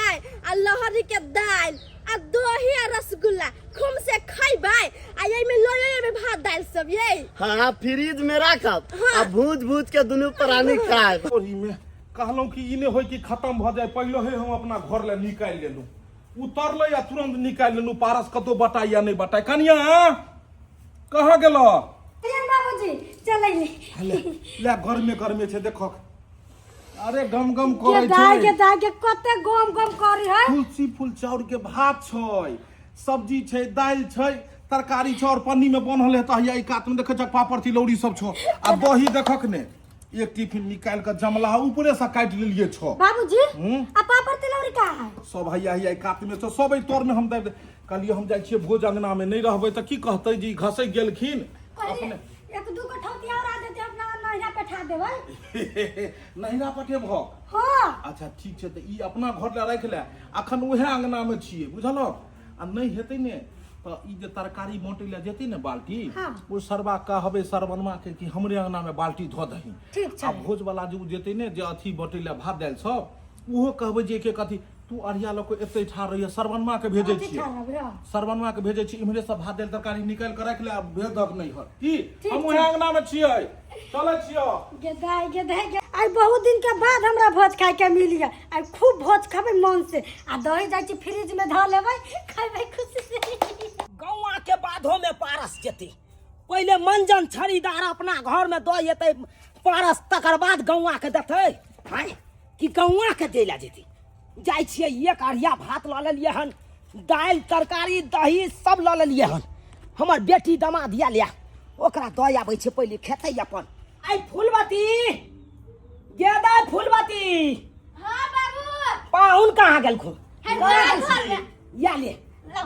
[SPEAKER 1] आ लहरी के दालि आ दही आ रसगुल्ला खूब से खैबै, आ एहिमे लऽ लेबै भात दालि सब ये।
[SPEAKER 8] हाँ फ्रिज में राखब आ भूज भूज के दुनू प्राणी खायब।
[SPEAKER 4] ओही में कहलहुँ कि ई नहि होय कि खत्म भऽ जाय, पहिले ही हम अपना घर लए निकालि लेलहुँ, उतरलै आ तुरंत निकालि लेलहुँ। पारस कतहु बटाइ या नहि बटाइ। कनिया कहाँ गेलह?
[SPEAKER 5] बाबूजी चलै
[SPEAKER 4] ले ले, गर्मे गर्मे छै देखक। अरे गम गम करै
[SPEAKER 5] के दाय के
[SPEAKER 4] छै।
[SPEAKER 5] दाय के कते गम गम करी है।
[SPEAKER 4] तुलसी फूल चाउर के भात छै, सब्जी छै, दालि छै, तरकारी छै, और पन्नी में बान्हल हेतऽ। हैया ई कात में देखै छक पापड़ तिलौरी सब छौ, आ दही देखक ने, एक टिफिन निकालि कऽ जमला ऊपरे से काटि लेलियै छौ।
[SPEAKER 5] बाबूजी
[SPEAKER 4] हूँ।
[SPEAKER 5] आ पापड़ तिलौरी का है?
[SPEAKER 4] सब हैया हैया ई कात में छौ सब, एहि तर में हम दाबि दे। कहलियै हम जाइ छियै भोज अंगना में, नहि रहबै तऽ की कहतै जे ई घसकि गेलखिन अपने।
[SPEAKER 5] एक दू गो ठौती और आ देते, अपना नहिरा पठा देबै।
[SPEAKER 4] नहिरा पठेबहक?
[SPEAKER 5] हाँ।
[SPEAKER 4] अच्छा ठीक छै, तऽ ई अपना घर लए राखि ले, अखन उएह अंगना में छियै बुझलहक। आ नहि हेतै ने तऽ ई जे तरकारी बाँटै लए जेतै ने बाल्टी,
[SPEAKER 5] हाँ।
[SPEAKER 4] ओ सरबा कहबै सरबनमा के कि हमरे अंगना में बाल्टी धऽ दही।
[SPEAKER 5] ठीक छै।
[SPEAKER 4] आ भोज वाला जे ओ जेतै ने जे अथी बाँटै लए भात दालि सब, ओहो कहबै जे एक एक अथी तू अरिया लऽ कऽ एतै ठाढ़ रहिए, सरबनमा के भेजै
[SPEAKER 5] अथी
[SPEAKER 4] छियै।
[SPEAKER 5] ठाढ़ रहबै, हँ।
[SPEAKER 4] सरबनमा के भेजै छियै, इम्हरे सब भात दालि तरकारी निकालि कऽ राखि ले आ भेज दहक नैहर। की
[SPEAKER 5] ठीक
[SPEAKER 4] हम
[SPEAKER 5] छै।
[SPEAKER 4] उएह अंगना में छियै, चलै छियौ।
[SPEAKER 5] गे दाय गे दाय गे, आइ बहुत दिन के बाद हमरा भोज खाय के मिली है, आइ खूब भोज खेबै मन से, आ दही जाइ छी फ्रिज में धऽ लेबै, खेबै खुशी से।
[SPEAKER 3] गौआ के बाधो में पारस जेतै, पहिले मंजन छड़ीदार अपना घर में दऽ एतै पारस, तकर बाद गौआ के देतै। आँय कि गौआ के दै लए जेतै? जाइ छियै, एक अढ़िया भात लऽ लेलियै हन, दालि तरकारी दही सब लऽ लेलियै हन। हमर बेटी दमाद आयल यऽ, ओकरा दऽ आबै छै, पहिले खेतै अपन। आइ फूलमती गे दाइ, फूलमती।
[SPEAKER 1] हाँ बाबू।
[SPEAKER 3] पाहुन कहाँ गेलखुन?
[SPEAKER 1] है घर में।
[SPEAKER 3] या ले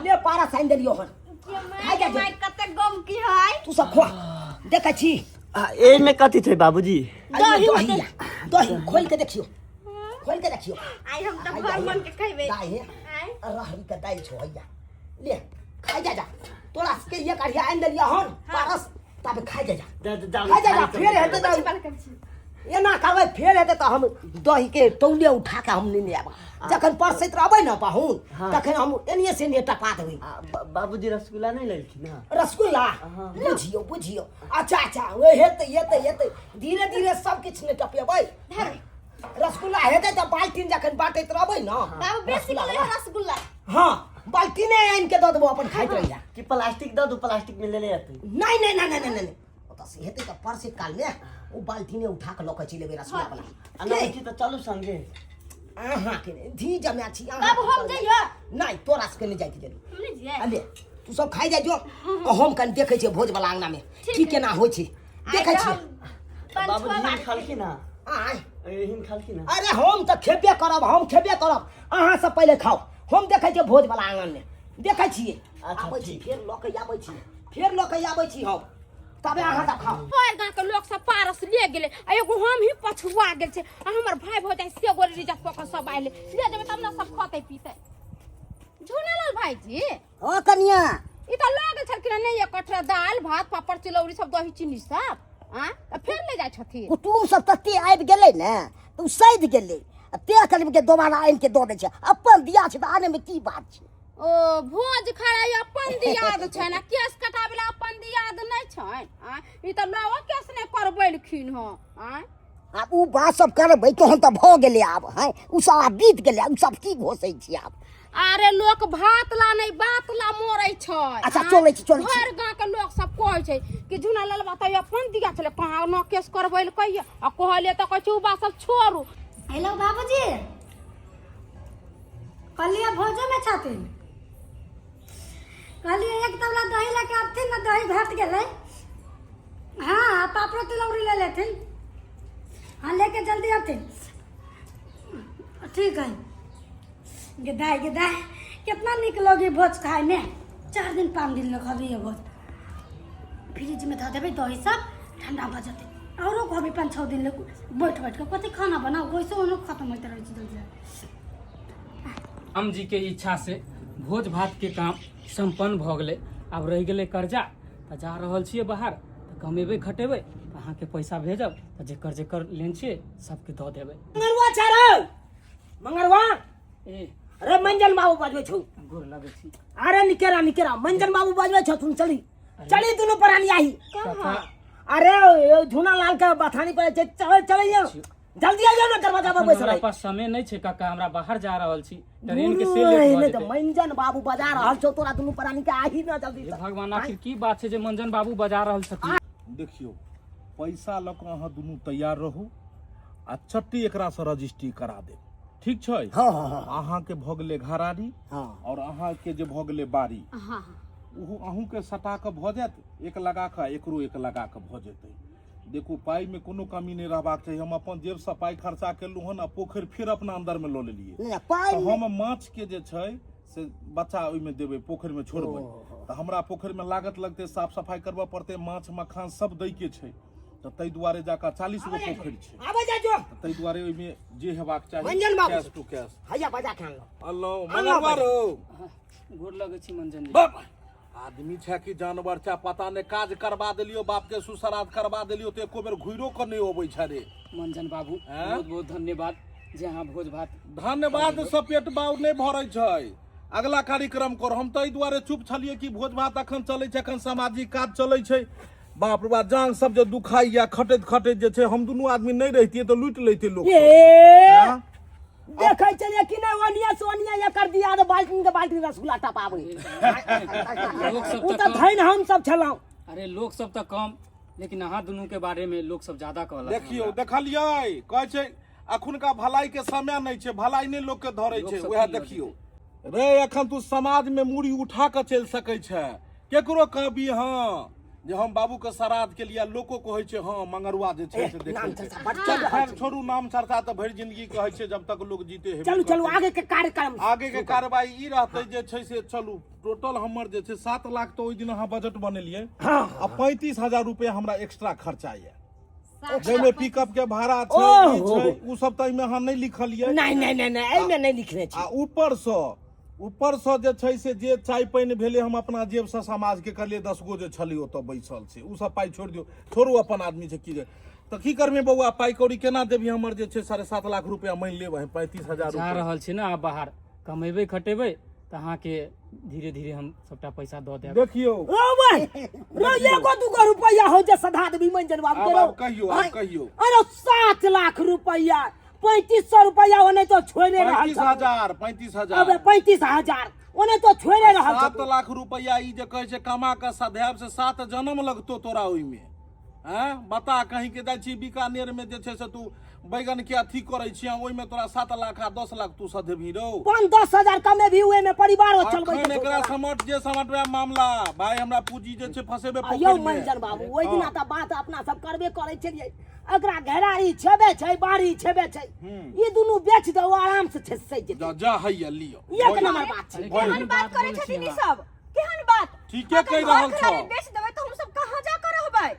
[SPEAKER 3] ले, पारस आनि देलियौ हन।
[SPEAKER 1] के my
[SPEAKER 3] खाइ जा
[SPEAKER 1] के
[SPEAKER 3] जो।
[SPEAKER 1] My कते गम की है।
[SPEAKER 3] तू सब खुआ, देखै छी।
[SPEAKER 8] आ, एहिमे कथी छै बाबूजी?
[SPEAKER 3] दही दही या, दही खोल के देखियो, खोल के देखियो।
[SPEAKER 1] आइ हम तऽ भर मन के खैबै।
[SPEAKER 3] दाइ हे।
[SPEAKER 1] आइ
[SPEAKER 3] रहरी के दालि छौ, हैया ले खाइ जा जा। तोरा सबके एक अढ़िया आनि देलियौ हन पारस, तब खाइ जा जा। खाइ जा जा, फेर हेतै तऽ
[SPEAKER 1] बड़का छी।
[SPEAKER 3] एना करबै, फेर हेतै तऽ हम दही के तौले उठा के हम नेने आयब। जखन परसैत रहबै ने पाहुन, तखन हम एनिए से एनिए टपा देबै।
[SPEAKER 8] आ, बाबूजी रसगुल्ला नहि लेलखिन हँ?
[SPEAKER 3] रसगुल्ला बुझियौ बुझियौ। अच्छा अच्छा, ओ हेतै हेतै हेतै, धीरे धीरे सब किछु ने टपेबै। रसगुल्ला हेतै तऽ बाल्टीन जखन बाँटैत रहबै ने
[SPEAKER 1] बाबू बेसी
[SPEAKER 3] रसगुल्ला
[SPEAKER 1] के
[SPEAKER 3] वाला।
[SPEAKER 1] रसगुल्ला।
[SPEAKER 3] हाँ
[SPEAKER 6] बाल्टीने आनि के दऽ देबो अपन खाइत रहिया
[SPEAKER 8] कि प्लास्टिक दऽ दू प्लास्टिक में लेले अतै
[SPEAKER 6] नहीं नहीं नहीं नहीं नहीं नहीं ओतऽ से हेतै तऽ परसे काल में ओ बाल्टीने उठा कऽ लऽ कऽ चलि एबै रसगुल्ला वाला
[SPEAKER 8] आ नहि छी तऽ चलू संगे
[SPEAKER 6] अहाँके नहि धी जमा छी अहाँ
[SPEAKER 7] तब हम जइयो
[SPEAKER 6] नहि तोरा सबके नहि जाइके जरूरत
[SPEAKER 7] हम नहि जइयै
[SPEAKER 6] अले तू सब खाइ जाइ जो आ हम कनि देखै छियै भोज वाला अंगना में की केना होइ छै देखै छियै
[SPEAKER 8] बाबूजी हिन खलखिन हँ
[SPEAKER 6] आँय
[SPEAKER 8] हिन खलखिन हँ
[SPEAKER 6] अरे हम तऽ खेबे करब हम खेबे करब अहाँ सब पहिले खाउ हम देखै छियै भोज वाला आंगन में देखै छियै
[SPEAKER 8] अच्छा,
[SPEAKER 6] आबै छी
[SPEAKER 8] ठीक।
[SPEAKER 6] फेर लऽ के आबै छी फेर लऽ के आबै छी हम तबे अहाँ सब खाउ
[SPEAKER 7] भरि गाँव के लोक सब पारस ले गेलै आ एगो हम ही पछुआ गेल छै आ हमर भाय भौजाइ से गोरे रिजर्व कऽ कऽ सब आयलै ले जेबै तब ने सब खतै पीतै झूनालाल भाईजी
[SPEAKER 6] हँ कनिया
[SPEAKER 7] ई तऽ लऽ गेल छलखिन हँ नहि एक कटरा दालि भात पापड़ चिलौरी सब दही चीनी सब आँ तऽ फेर ले जाइ छथिन
[SPEAKER 6] कुटुम सब तते आबि गेलै ने तऽ ओ सधि गेलै आ तें कनि दोबारा आनि के दऽ दै छै अपन दिया छै तऽ आनैमे की बात छै
[SPEAKER 7] ओ भोज खाइ अपन दियाद छनि आ केश कटाबै लए अपन दियाद नहि छनि आँय ई तऽ लवो केश नहि करबेलखिन हँ आँय
[SPEAKER 6] आब ओ बात सब करबै तहन तऽ भऽ गेलै आब हैं ओ सब आब बीत गेलै ओ सब की घोसै छी आब
[SPEAKER 7] अरे लोक भात ला नहि बात ला मरै छै
[SPEAKER 6] अच्छा,
[SPEAKER 7] आँय?
[SPEAKER 6] चलै छी, चलै छी।
[SPEAKER 7] भरि गाँव के लोक सब कहै छै कि झुना ललबा तऽ अपन दिया छलै कहाँ न केश करबेलकै आ कहलियै तऽ कहै छै ओ बात सब छोड़ू
[SPEAKER 5] हेलो बाबूजी कहलियै भोजोमे छथिन कहलियै एक तबला दही लऽ के अबथिन ने दही घट गेलै हाँ पापड़ो तिलौरी ले लेथिन हाँ लेके जल्दी अबथिन ठीक है गे दाइ गे दाइ कितना नीक लगे भोज खायमे 4 दिन 5 दिन लोग खबिए भोज फ्रिजमे धऽ देबै दही सब ठंडा भऽ जेतै औरो कहबै 5-6 दिन ले बैठ बैठ के कथी खाना बनाउ वैसे ओनो खत्म होइत रहै छै जल्दी
[SPEAKER 2] राम जी के इच्छा से भोज भात के काम सम्पन्न भऽ गेलै आब रहि गेलै कर्जा तऽ जा रहल छियै बाहर तऽ कमेबै खटेबै तऽ अहाँके पैसा भेजब तऽ जेकर जेकर लेन छियै सबके दऽ देबै
[SPEAKER 3] मंगरुआ छै रे मंगरुआ
[SPEAKER 2] ए
[SPEAKER 3] अरे मंजन बाबू बजबै छौ
[SPEAKER 2] गोर लगै छी
[SPEAKER 3] अरे निकेरा निकेरा मंजन बाबू बजबै छथुन चली चली दुनू प्राणी आही
[SPEAKER 2] कका
[SPEAKER 3] अरे ओ झूना लाल के बथानी पर छै चले चले जाओ जल्दी आ जाओ ना दरवाजा पर
[SPEAKER 2] एखन
[SPEAKER 3] बैसल
[SPEAKER 2] हमरा
[SPEAKER 3] है
[SPEAKER 2] पास समय नहि छै काका हमरा बाहर जा रहल छी ट्रेन के से लेट भऽ
[SPEAKER 3] नहि तऽ
[SPEAKER 2] जेतै
[SPEAKER 3] मंजन बाबू बजा रहल छौ तोरा दुनू प्राणी के आही ना जल्दी
[SPEAKER 2] हे
[SPEAKER 3] से।
[SPEAKER 2] भगवान आखिर की बात छै जे मंजन बाबू बजा रहल छथिन
[SPEAKER 4] देखियौ पैसा लऽ कऽ अहाँ दुनू तैयार रहू आ चट्टी एकरासँ रजिस्ट्री करा देब ठीक छै
[SPEAKER 6] हँ हँ हँ
[SPEAKER 4] अहाँके भऽ गेलै घरारी
[SPEAKER 6] हँ
[SPEAKER 4] आओर अहाँके जे भऽ गेलै बाड़ी
[SPEAKER 7] हाँ
[SPEAKER 4] ओहो अहूँके सटा कऽ भऽ जायत एक लगा कऽ एकरो एक लगा कऽ भऽ जेतै देखू पाइमे कोनो कमी नहि रहबाक चाही हम अपन जेबसँ पाइ खर्चा केलहुँ हन आ पोखरि फेर अपना अन्दरमे लऽ लेलियै
[SPEAKER 6] नहि पाइ
[SPEAKER 4] तऽ हम माछके जे छै से बच्चा ओहिमे देबै पोखरिमे छोड़बै तऽ हमरा पोखरिमे लागत लगतै साफ सफाइ करबऽ पड़तै माछ मखान सब दैके छै तऽ ताहि दुआरे जाकऽ 40 गो पोखरि छै
[SPEAKER 3] आबै जाइ जो
[SPEAKER 4] तऽ ताहि दुआरे ओहिमे जे हेबाक चाही
[SPEAKER 6] मंजन बाबू।
[SPEAKER 4] कैश टू कैश
[SPEAKER 6] हैया बजा के अनलहुँ
[SPEAKER 4] अनलहुँ मंगलवार हो
[SPEAKER 2] गोर लगै छी मंजन जी
[SPEAKER 4] बाप आदमी छै कि जानवर छै पता नहि काज करबा देलियो बाप के सुसराध करबा देलियो तऽ एको बेर घुरो कऽ नहि अबै छै रे
[SPEAKER 2] मंजन बाबू
[SPEAKER 4] आँय?
[SPEAKER 2] बहुत बहुत धन्यवाद जे अहाँ भोज भात
[SPEAKER 4] धन्यवाद से पेट बाउ नहि भरै छै अगला कार्यक्रम कर हम ताहि दुआरे चुप छलियै कि भोज भात अखन चलै छै अखन सामाजिक काज चलै छै बाप रे बाप जांग सब जे दुखाइया खटैत खटैत जे छै हम दुनू आदमी नहि रहितियै तऽ लूटि लैते लोक सब।
[SPEAKER 3] ए
[SPEAKER 4] आँय?
[SPEAKER 3] देखै छलियै कि नहि ओनिया से ओनिया एकर दिया दे बाल्टीन के बाल्टीन रसगुल्ला टपाबै
[SPEAKER 2] लोक सब
[SPEAKER 3] ओ
[SPEAKER 2] तऽ
[SPEAKER 3] तऽ
[SPEAKER 2] कम
[SPEAKER 3] धैन हम सब छलहुँ
[SPEAKER 2] अरे लोक सब तऽ कम लेकिन अहाँ दुनू के बारे में लोक सब ज्यादा कहलक
[SPEAKER 4] देखियौ
[SPEAKER 2] हमरा।
[SPEAKER 4] देखलियै कहै छै अखुनका भलाई के समय नहि छै भलाई नहि लोक के धरै
[SPEAKER 2] लोक
[SPEAKER 4] छै
[SPEAKER 2] सब
[SPEAKER 4] उएह
[SPEAKER 2] की लऽ
[SPEAKER 4] देखियौ रे एखन तू समाज में मूड़ी उठा कऽ चलि सकै छै केकरो कहबी हँ जे हम बाबू के श्राद्ध के लिए लोको कहै छै हँ मंगरुआ जे छै से देखै
[SPEAKER 6] नाम
[SPEAKER 4] छै
[SPEAKER 6] चर्चा बड
[SPEAKER 4] चल
[SPEAKER 6] चलि रहल
[SPEAKER 4] खैर
[SPEAKER 6] छै।
[SPEAKER 4] छोड़ू नाम चर्चा तऽ भरि जिंदगी कहै छै जब तक लोग जीते हेबे
[SPEAKER 3] चलू चलू
[SPEAKER 4] करतै।
[SPEAKER 3] आगे के कार्यक्रम
[SPEAKER 4] आगे के कार्रवाई ई रहतै जे छै से चलू टोटल हमर जे छै 7 लाख तऽ ओहि दिन अहाँ बजट बनेलियै आ 35,000 रुपया हमरा एक्स्ट्रा खर्चा यऽ जाहिमे पिकअप के भाड़ा छै ई
[SPEAKER 3] ओहो।
[SPEAKER 4] छै उ सब तऽ एहिमे अहाँ नहि लिखलियै
[SPEAKER 3] नहि नहि नहि नहि एहिमे नहि लिखने छी
[SPEAKER 4] आ ऊपरसँ जे छै से जे चाय पानि भेलै हम अपना जेबसँ समाजके कहलियै 10 गो जे छलै ओतऽ बैसल छै ओ सब पाइ छोड़ि दियौ छोड़ू अपन आदमी छै की जे तऽ की करबै बौआ पाइ कौड़ी केना देबही हमर जे छै 7.5 लाख रुपया मानि लेब 35,000
[SPEAKER 2] जा
[SPEAKER 4] रुपया
[SPEAKER 2] रहल छी ने आब बाहर कमेबै खटेबै तऽ अहाँके धीरे धीरे हम सबटा पैसा दऽ देब
[SPEAKER 4] देखियौ
[SPEAKER 3] ओ भाई रो एगो दूगो रुपया हो जे सधा देबी मंजन बाबू के
[SPEAKER 4] आब
[SPEAKER 3] रौ।
[SPEAKER 4] आब कहियौ आब कहियौ
[SPEAKER 3] अरे 7 लाख रुपया 3500 रुपया ओने तो छोड़े रहल
[SPEAKER 4] 35,000 35,000
[SPEAKER 3] अबे 35,000 ओने तो छोड़े रहल
[SPEAKER 4] सात
[SPEAKER 3] छथुन।
[SPEAKER 4] लाख रुपया ई जे कहै छै कमा कऽ सधायब से सात जन्म लगतो तोरा ओहिमे आँय बता कहीं के जाइ छी बीकानेर में जे छै से तू बैगन के अथी करै छी ओहिमे तोरा 7 लाख आ 10 लाख तू सधेबही रौ।
[SPEAKER 3] 5-10 हजार कमे भी हुए में परिवारो चलबै
[SPEAKER 4] अखन
[SPEAKER 3] छै।
[SPEAKER 4] एकरा समट जे समटबे मामला भाई, हमरा पूंजी जे छै फसेबे
[SPEAKER 3] आ यौ
[SPEAKER 4] पोखरि में।
[SPEAKER 3] मंजन बाबू, ओहि दिना तऽ बात अपना सब करबे करै छलियै, एकरा घेरारी छेबे छै, बाड़ी छेबे छै, ई दुनू बेच दो, आराम से छै सहि जेतै।
[SPEAKER 4] जा जा, हैया लियो।
[SPEAKER 3] एक नंबर बात छै।
[SPEAKER 2] अरे
[SPEAKER 1] केहन
[SPEAKER 2] केहन
[SPEAKER 1] बात करै
[SPEAKER 2] बोलै
[SPEAKER 1] छथिन
[SPEAKER 2] छी
[SPEAKER 1] ई
[SPEAKER 2] अहाँ?
[SPEAKER 1] सब केहन बात?
[SPEAKER 4] ठीके
[SPEAKER 1] अगर
[SPEAKER 4] कहि
[SPEAKER 1] घर
[SPEAKER 4] रहल
[SPEAKER 1] घरारी
[SPEAKER 4] छौ।
[SPEAKER 1] बेच देबै तऽ हम सब कहाँ जा कऽ रहबै?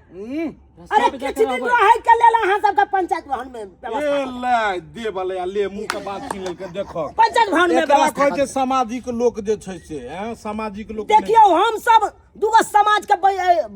[SPEAKER 3] अरे
[SPEAKER 2] सब
[SPEAKER 3] किछु
[SPEAKER 2] जगह
[SPEAKER 3] दिन
[SPEAKER 2] रहबै।
[SPEAKER 3] रहै के लेल अहाँ सबके पंचायत भवन में
[SPEAKER 4] ए
[SPEAKER 3] व्यवस्था करू।
[SPEAKER 4] ले दे वाले आ ले मुंह के बात छीन लेलकै देखो।
[SPEAKER 3] पंचायत भवन में
[SPEAKER 4] एकरा
[SPEAKER 3] व्यवस्था
[SPEAKER 4] कहै छै
[SPEAKER 3] करू।
[SPEAKER 4] सामाजिक लोक जे छै से हैं, सामाजिक लोक नहि।
[SPEAKER 3] देखियौ, हम सब दूगो समाज के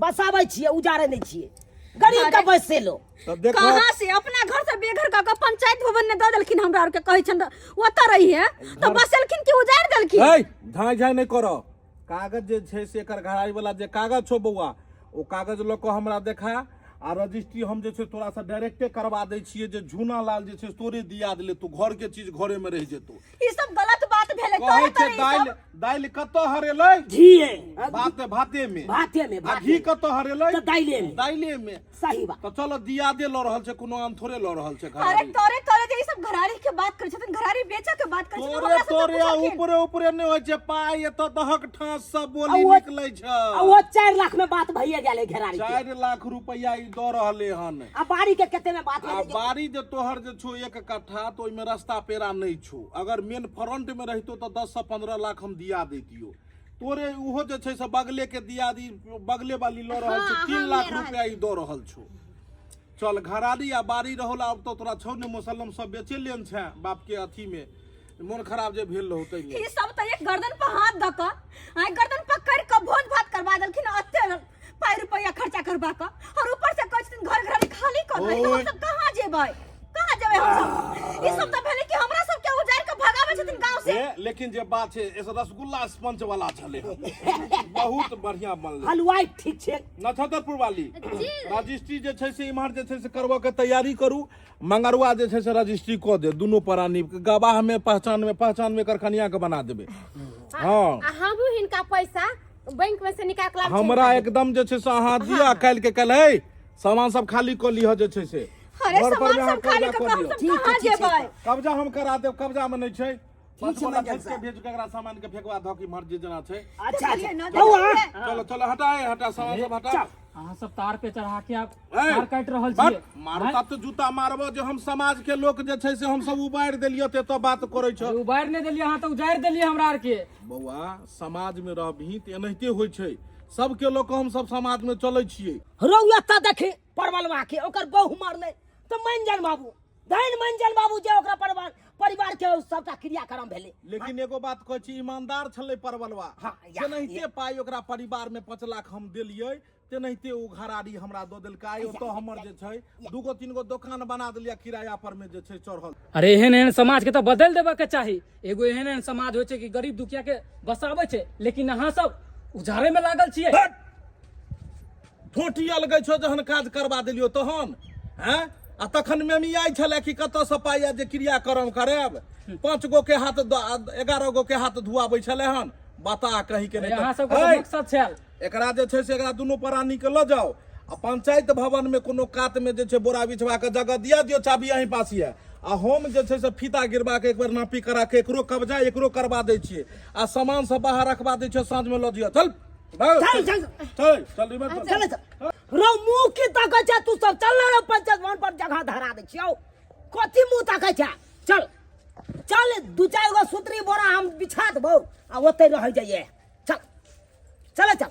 [SPEAKER 3] बसाबै छियै, उजाड़े नहि छियै, गरीब के बसेलो।
[SPEAKER 4] तऽ देखो।
[SPEAKER 1] कहाँ से अपना घर से बेघर कऽ कऽ पंचायत भवन ने दऽ देलखिन हमरा आरके, कहै छनि ओतऽ रही है, तऽ बसेलखिन कि उजाड़ि देलखिन?
[SPEAKER 4] है झाँइ झाँइ नहि करऽ। कागज जे छै से एकर घरारी वाला जे कागज छौ बौआ, ओ कागज लऽ कऽ हमरा देखा आ रजिस्ट्री हम जे छै तोरा से डायरेक्टे करवा दै छियै जे झूना लाल जे छै तोरे दिया देले, तू घर के चीज घरे में रहि जेतौ।
[SPEAKER 1] ई सब गलत बात भेलै।
[SPEAKER 4] कहै
[SPEAKER 1] तोरे
[SPEAKER 4] छै
[SPEAKER 1] तोरे ई
[SPEAKER 4] दालि
[SPEAKER 1] सब
[SPEAKER 4] दालि कतऽ हरेलै?
[SPEAKER 3] घीए।
[SPEAKER 4] भाते भाते में।
[SPEAKER 3] भाते में।
[SPEAKER 4] आ
[SPEAKER 3] भाते
[SPEAKER 4] घी
[SPEAKER 3] में।
[SPEAKER 4] कतऽ हरेलै?
[SPEAKER 3] तऽ दाइले में।
[SPEAKER 4] दाइले में।
[SPEAKER 3] सही बात।
[SPEAKER 4] तऽ चलो, दियादे लऽ रहल छै, कोनो आम थोड़े लऽ रहल छै
[SPEAKER 1] अरे
[SPEAKER 4] घरारी।
[SPEAKER 1] तोरे तोरे जे ई सब घरारी के बात करै छथिन, घरारी बेचऽ के बात करै छथिन,
[SPEAKER 4] तोरे
[SPEAKER 1] हमरा सबके
[SPEAKER 4] तोरे आ
[SPEAKER 1] पुछलखिन।
[SPEAKER 4] ऊपरे ऊपरे नहि होइ छै पाइ, एतऽ दहक ठाँस सब बोली
[SPEAKER 3] आ
[SPEAKER 4] निकलै छै।
[SPEAKER 3] आ वो 4 लाख में बात भइए गेलै घेरारी के।
[SPEAKER 4] 4 लाख रुपैआ ई दऽ रहले हन।
[SPEAKER 3] आ बाड़ी के कते में बात
[SPEAKER 4] आ
[SPEAKER 3] भेलै?
[SPEAKER 4] बाड़ी जे तोहर जे छौ 1 कट्ठा, तऽ ओहिमे रास्ता पेरा नहि छौ। अगर मेन फ्रंट मे रहितो तऽ 10 से 15 लाख हम दिया दैतियो तोरे। ओहो जे छै से बगले के दिया दी, बगले वाली लऽ रहल छै।
[SPEAKER 7] हाँ,
[SPEAKER 4] तीन
[SPEAKER 7] हम
[SPEAKER 4] लाख
[SPEAKER 7] ले रहल
[SPEAKER 4] रुपया ई दऽ रहल छौ। चल, घरारी आ बाड़ी रहोला अब तऽ तोरा छौ ने, मुसलम सब बेचे लेन छै बाप के अथी मे मोन खराब जे भेल रहौ ताहिमे।
[SPEAKER 1] ई सब तऽ एक गर्दन पर हाथ दऽ कऽ आ गर्दन पकड़ कऽ भोज भात करवा देलखिन, अते पाइ रुपैआ खर्चा करवा कऽ, और ऊपर से कहै छथिन घर घरारी खाली कर दे।
[SPEAKER 4] ओय।
[SPEAKER 1] हम सब कहाँ जेबै, कहाँ जेबै हम सब? ई सब तऽ भेलै कि हमरा सबके उजाड़ि कऽ भगाबै छथिन गाँव से।
[SPEAKER 4] ए, लेकिन जे बात छै एस रसगुल्ला स्पंज वाला छलै हन। बहुत बढ़िया बनलै।
[SPEAKER 3] हलवाई ठीक छै।
[SPEAKER 4] नक्षत्रपुर वाली,
[SPEAKER 7] जी।
[SPEAKER 4] रजिस्ट्री जे छै से इम्हर जे छै से करबऽ के तैयारी करू। मंगरुआ जे छै से रजिस्ट्री कऽ दे, दुनू प्राणी गवाह में पहचान में पहचान में एकर कनिया के बना देबै। हँ।
[SPEAKER 7] आ हमहूँ हिनका पैसा बैंक में से निकाल के लाबै छी।
[SPEAKER 4] हमरा एकदम जे छै से अहाँ दिअ काल्हि के काल्हि। है सामान सब खाली कऽ लिह जे छै से।
[SPEAKER 1] अरे
[SPEAKER 4] घर पर
[SPEAKER 1] सामान
[SPEAKER 4] मे अहाँ
[SPEAKER 1] सब खाली
[SPEAKER 4] कब्जा
[SPEAKER 1] कऽ
[SPEAKER 4] कऽ
[SPEAKER 1] कऽ हम
[SPEAKER 4] दियौ।
[SPEAKER 1] सब
[SPEAKER 6] ठीक छै,
[SPEAKER 1] कहाँ
[SPEAKER 6] ठीक छै।
[SPEAKER 1] जेबै?
[SPEAKER 4] कब्जा हम करा देब, कब्जा में नहि छै। पाँच
[SPEAKER 6] छै,
[SPEAKER 4] गोटा
[SPEAKER 6] मंजन
[SPEAKER 4] भेज के
[SPEAKER 6] साहब।
[SPEAKER 4] भेज के एकरा सामान के फेकवा धऽ के इम्हर जे जेना छै।
[SPEAKER 3] अच्छा।
[SPEAKER 1] देखलियै
[SPEAKER 3] अच्छा।
[SPEAKER 1] ने,
[SPEAKER 3] बौआ।
[SPEAKER 1] देखलियै।
[SPEAKER 4] चलो चलो, हटा हे, हटा सामान सब हटा।
[SPEAKER 3] चल।
[SPEAKER 2] अहाँ सब तार पे चढ़ा के आब
[SPEAKER 4] ए,
[SPEAKER 2] तार काटि रहल
[SPEAKER 4] बट,
[SPEAKER 2] छियै।
[SPEAKER 4] मारू तब तऽ जूता मारबो जे हम समाज के लोक जे छै से हम सब उबारि देलियै तऽ एतऽ बात करै छौ।
[SPEAKER 2] उबारि नहि देलियै अहाँ, तऽ उजारि देलियै हमरा आरके।
[SPEAKER 4] बौआ, समाज में रहबही तऽ एनाहिते होइ छै। सबके लोक हम सब समाज में चलै छियै।
[SPEAKER 3] रौ, एतऽ देखी परवलवा के ओकर बहु मरलै तऽ मंजन बाबू धन मंजन बाबू जे ओकरा परिवार परिवार के सबटा क्रियाक्रम भेलै।
[SPEAKER 4] लेकिन एगो बात कहै छी, ईमानदार छलै परवलवा।
[SPEAKER 3] हाँ,
[SPEAKER 4] जेनाहिते पाइ ओकरा परिवार में 5 लाख हम देलियै, तेनाहिते ओ घरारी हमरा दऽ देलकै। आइ ओतऽ हमर जे छै दूगो तीन गो दोकान बना देलियै, किराया पर में जे छै चढ़ल।
[SPEAKER 2] अरे, एहन एहन समाज के तऽ बदलि देबऽ के चाही। एगो एहन एहन समाज होइ छै कि गरीब दुखिया के बसाबै छै, लेकिन अहाँ सब उजाड़े में लागल छियै।
[SPEAKER 4] ठोटी अलगै छौ जहन काज करबा देलियौ तहन हैं। आ तखन मेमियाइ छलै कि कतऽसँ पाइ आयत जे क्रियाक्रम करायब। पाँच गो के हाथ 11 गो के हाथ धुआबै छलै हन, बता कहीं के नहि।
[SPEAKER 2] अहाँ सबके
[SPEAKER 4] है,
[SPEAKER 2] मकसद छल।
[SPEAKER 4] एकरा जे छै से एकरा दुनू प्राणी के लऽ जाउ आ पंचायत भवन में कोनो कात में जे छै बोरा बिछवा के जगह दिया दियौ, चाबी अहीं पास यऽ। आ हम जे छै से फीता गिरवा के एक बेर नापी करा के एकरो कब्जा एकरो करवा दै छियै आ सामान सब बाहर रखवा दै छियै, साँझ में लऽ जइयो। चल।
[SPEAKER 3] चल चल।
[SPEAKER 4] चल चल इमहर चल।
[SPEAKER 3] चल चल। रौ, मुँह की तकै छै तू सब? चल ने रौ, पंचायत भवन पर जगह धरा दै छियौ। कथी मुँह तकै छै? चल चल, दू चारि गो सुतरी बोरा हम बिछा देबौ आ ओतै रहै जाइए। चल चल चल।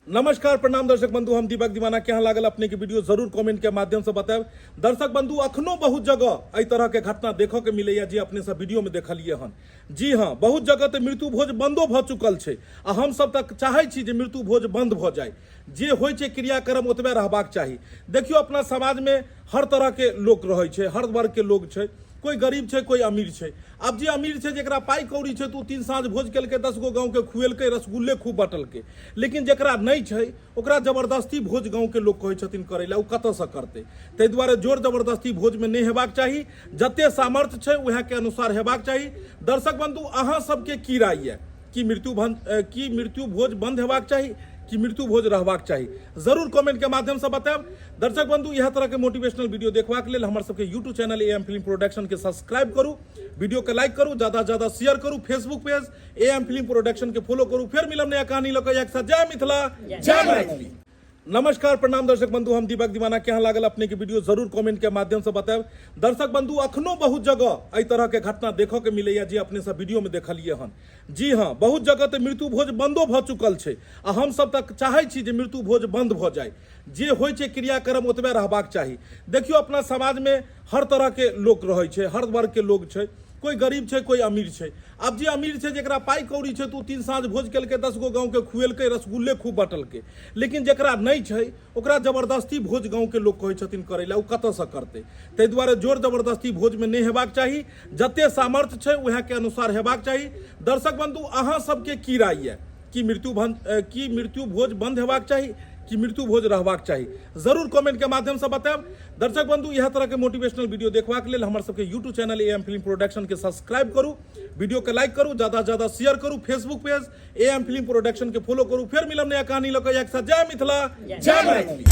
[SPEAKER 4] नमस्कार, प्रणाम दर्शक बंधु, हम दीपक दीवाना। केहन लागल अपने के वीडियो, जरूर कमेंट के माध्यम से बतायब। दर्शक बंधु, अखनो बहुत जगह एहि तरह के घटना देखऽ के मिलैया जे अपने सब वीडियो में देखलिए हन। जी हाँ, बहुत जगह तऽ मृत्यु भोज बंदो भऽ चुकल छै आ हम सब तक चाहै छी जे मृत्यु भोज बंद भऽ जाय। जे होइ छै क्रियाक्रम ओतबे रहबाक चाही। देखियौ, अपना समाज में हर तरह के लोक रहै छै, हर वर्ग के लोक छै। कोइ गरीब छै, कोइ अमीर छै। आब जे अमीर छै, जकरा पाइ कौड़ी छै, तऽ ओ 3 साँझ भोज केलकै, 10 गो गाँवके खुएलकै, रसगुल्ले खूब बँटलकै। लेकिन जकरा नहि छै ओकरा जबरदस्ती भोज गाँवके लोक कहै छथिन करै लए, ओ कतऽसँ करतै? ताहि दुआरे जोर जबरदस्ती भोजमे नहि हेबाक चाही, जते सामर्थ्य छै उएहके अनुसार हेबाक चाही। दर्शक बंधु, अहाँ सबके की राय यऽ कि मृत्यु भोज बंद हेबाक चाही कि मृत्यु भोज रहबाक चाही? जरूर कमेंट के माध्यम से बतायब। दर्शक बंधु, इएह तरह के मोटिवेशनल वीडियो देखबाक लेल हमर सबके YouTube channel A M film production के सब्सक्राइब करू, वीडियो के लाइक करू, ज्यादा से ज्यादा शेयर करू, Facebook page A M film production के फॉलो करू। फेर मिलब नया कहानी लऽ कऽ एक साथ। जय मिथिला, जय मैथिली। नमस्कार, प्रणाम दर्शक बंधु, हम दीपक दीवाना। केहन लागल अपने के वीडियो जरूर कमेंट के माध्यम से बतायब। दर्शक बंधु, अखनो बहुत जगह एहि तरह के घटना देखऽ के मिलैया जे अपने सब वीडियो में देखलिए हन। जी हाँ, बहुत जगह तऽ मृत्यु भोज बंदो भऽ चुकल छै आ हम सब तक चाहै छी जे मृत्यु भोज बंद भऽ जाय। जे होइ छै क्रियाक्रम ओतबे रहबाक चाही। देखियौ, अपना समाज में हर तरह के लोक रहै छै, हर वर्ग के लोक छै, कोइ गरीब छै, कोइ अमीर छै। आब जे अमीर छै, जकरा पाइ कौड़ी छै, तऽ ओ 3 साँझ भोज केलकै, 10 गो गाँवके खुएलकै, रसगुल्ले खूब बँटलकै। लेकिन जकरा नहि छै ओकरा जबरदस्ती भोज गाँवके लोक कहै छथिन करै लए, ओ कतऽसँ करतै? ताहि दुआरे जोर जबरदस्ती भोजमे नहि हेबाक चाही, जते सामर्थ्य छै उएहके अनुसार हेबाक चाही। दर्शक बंधु, अहाँ सबके की राय यऽ कि मृत्यु भोज बंद हेबाक चाही कि मृत्यु भोज रहबाक चाही? जरूर कमेंट के माध्यम से बतायब। दर्शक बंधु, इएह तरह के मोटिवेशनल वीडियो देखबाक लेल हमर सबके YouTube channel A M film production के सब्सक्राइब करू, वीडियो के लाइक करू, ज्यादा से ज्यादा शेयर करू, Facebook page A M film production के फॉलो करू। फेर मिलब नया कहानी लऽ कऽ एक साथ। जय मिथिला, जय मैथिली।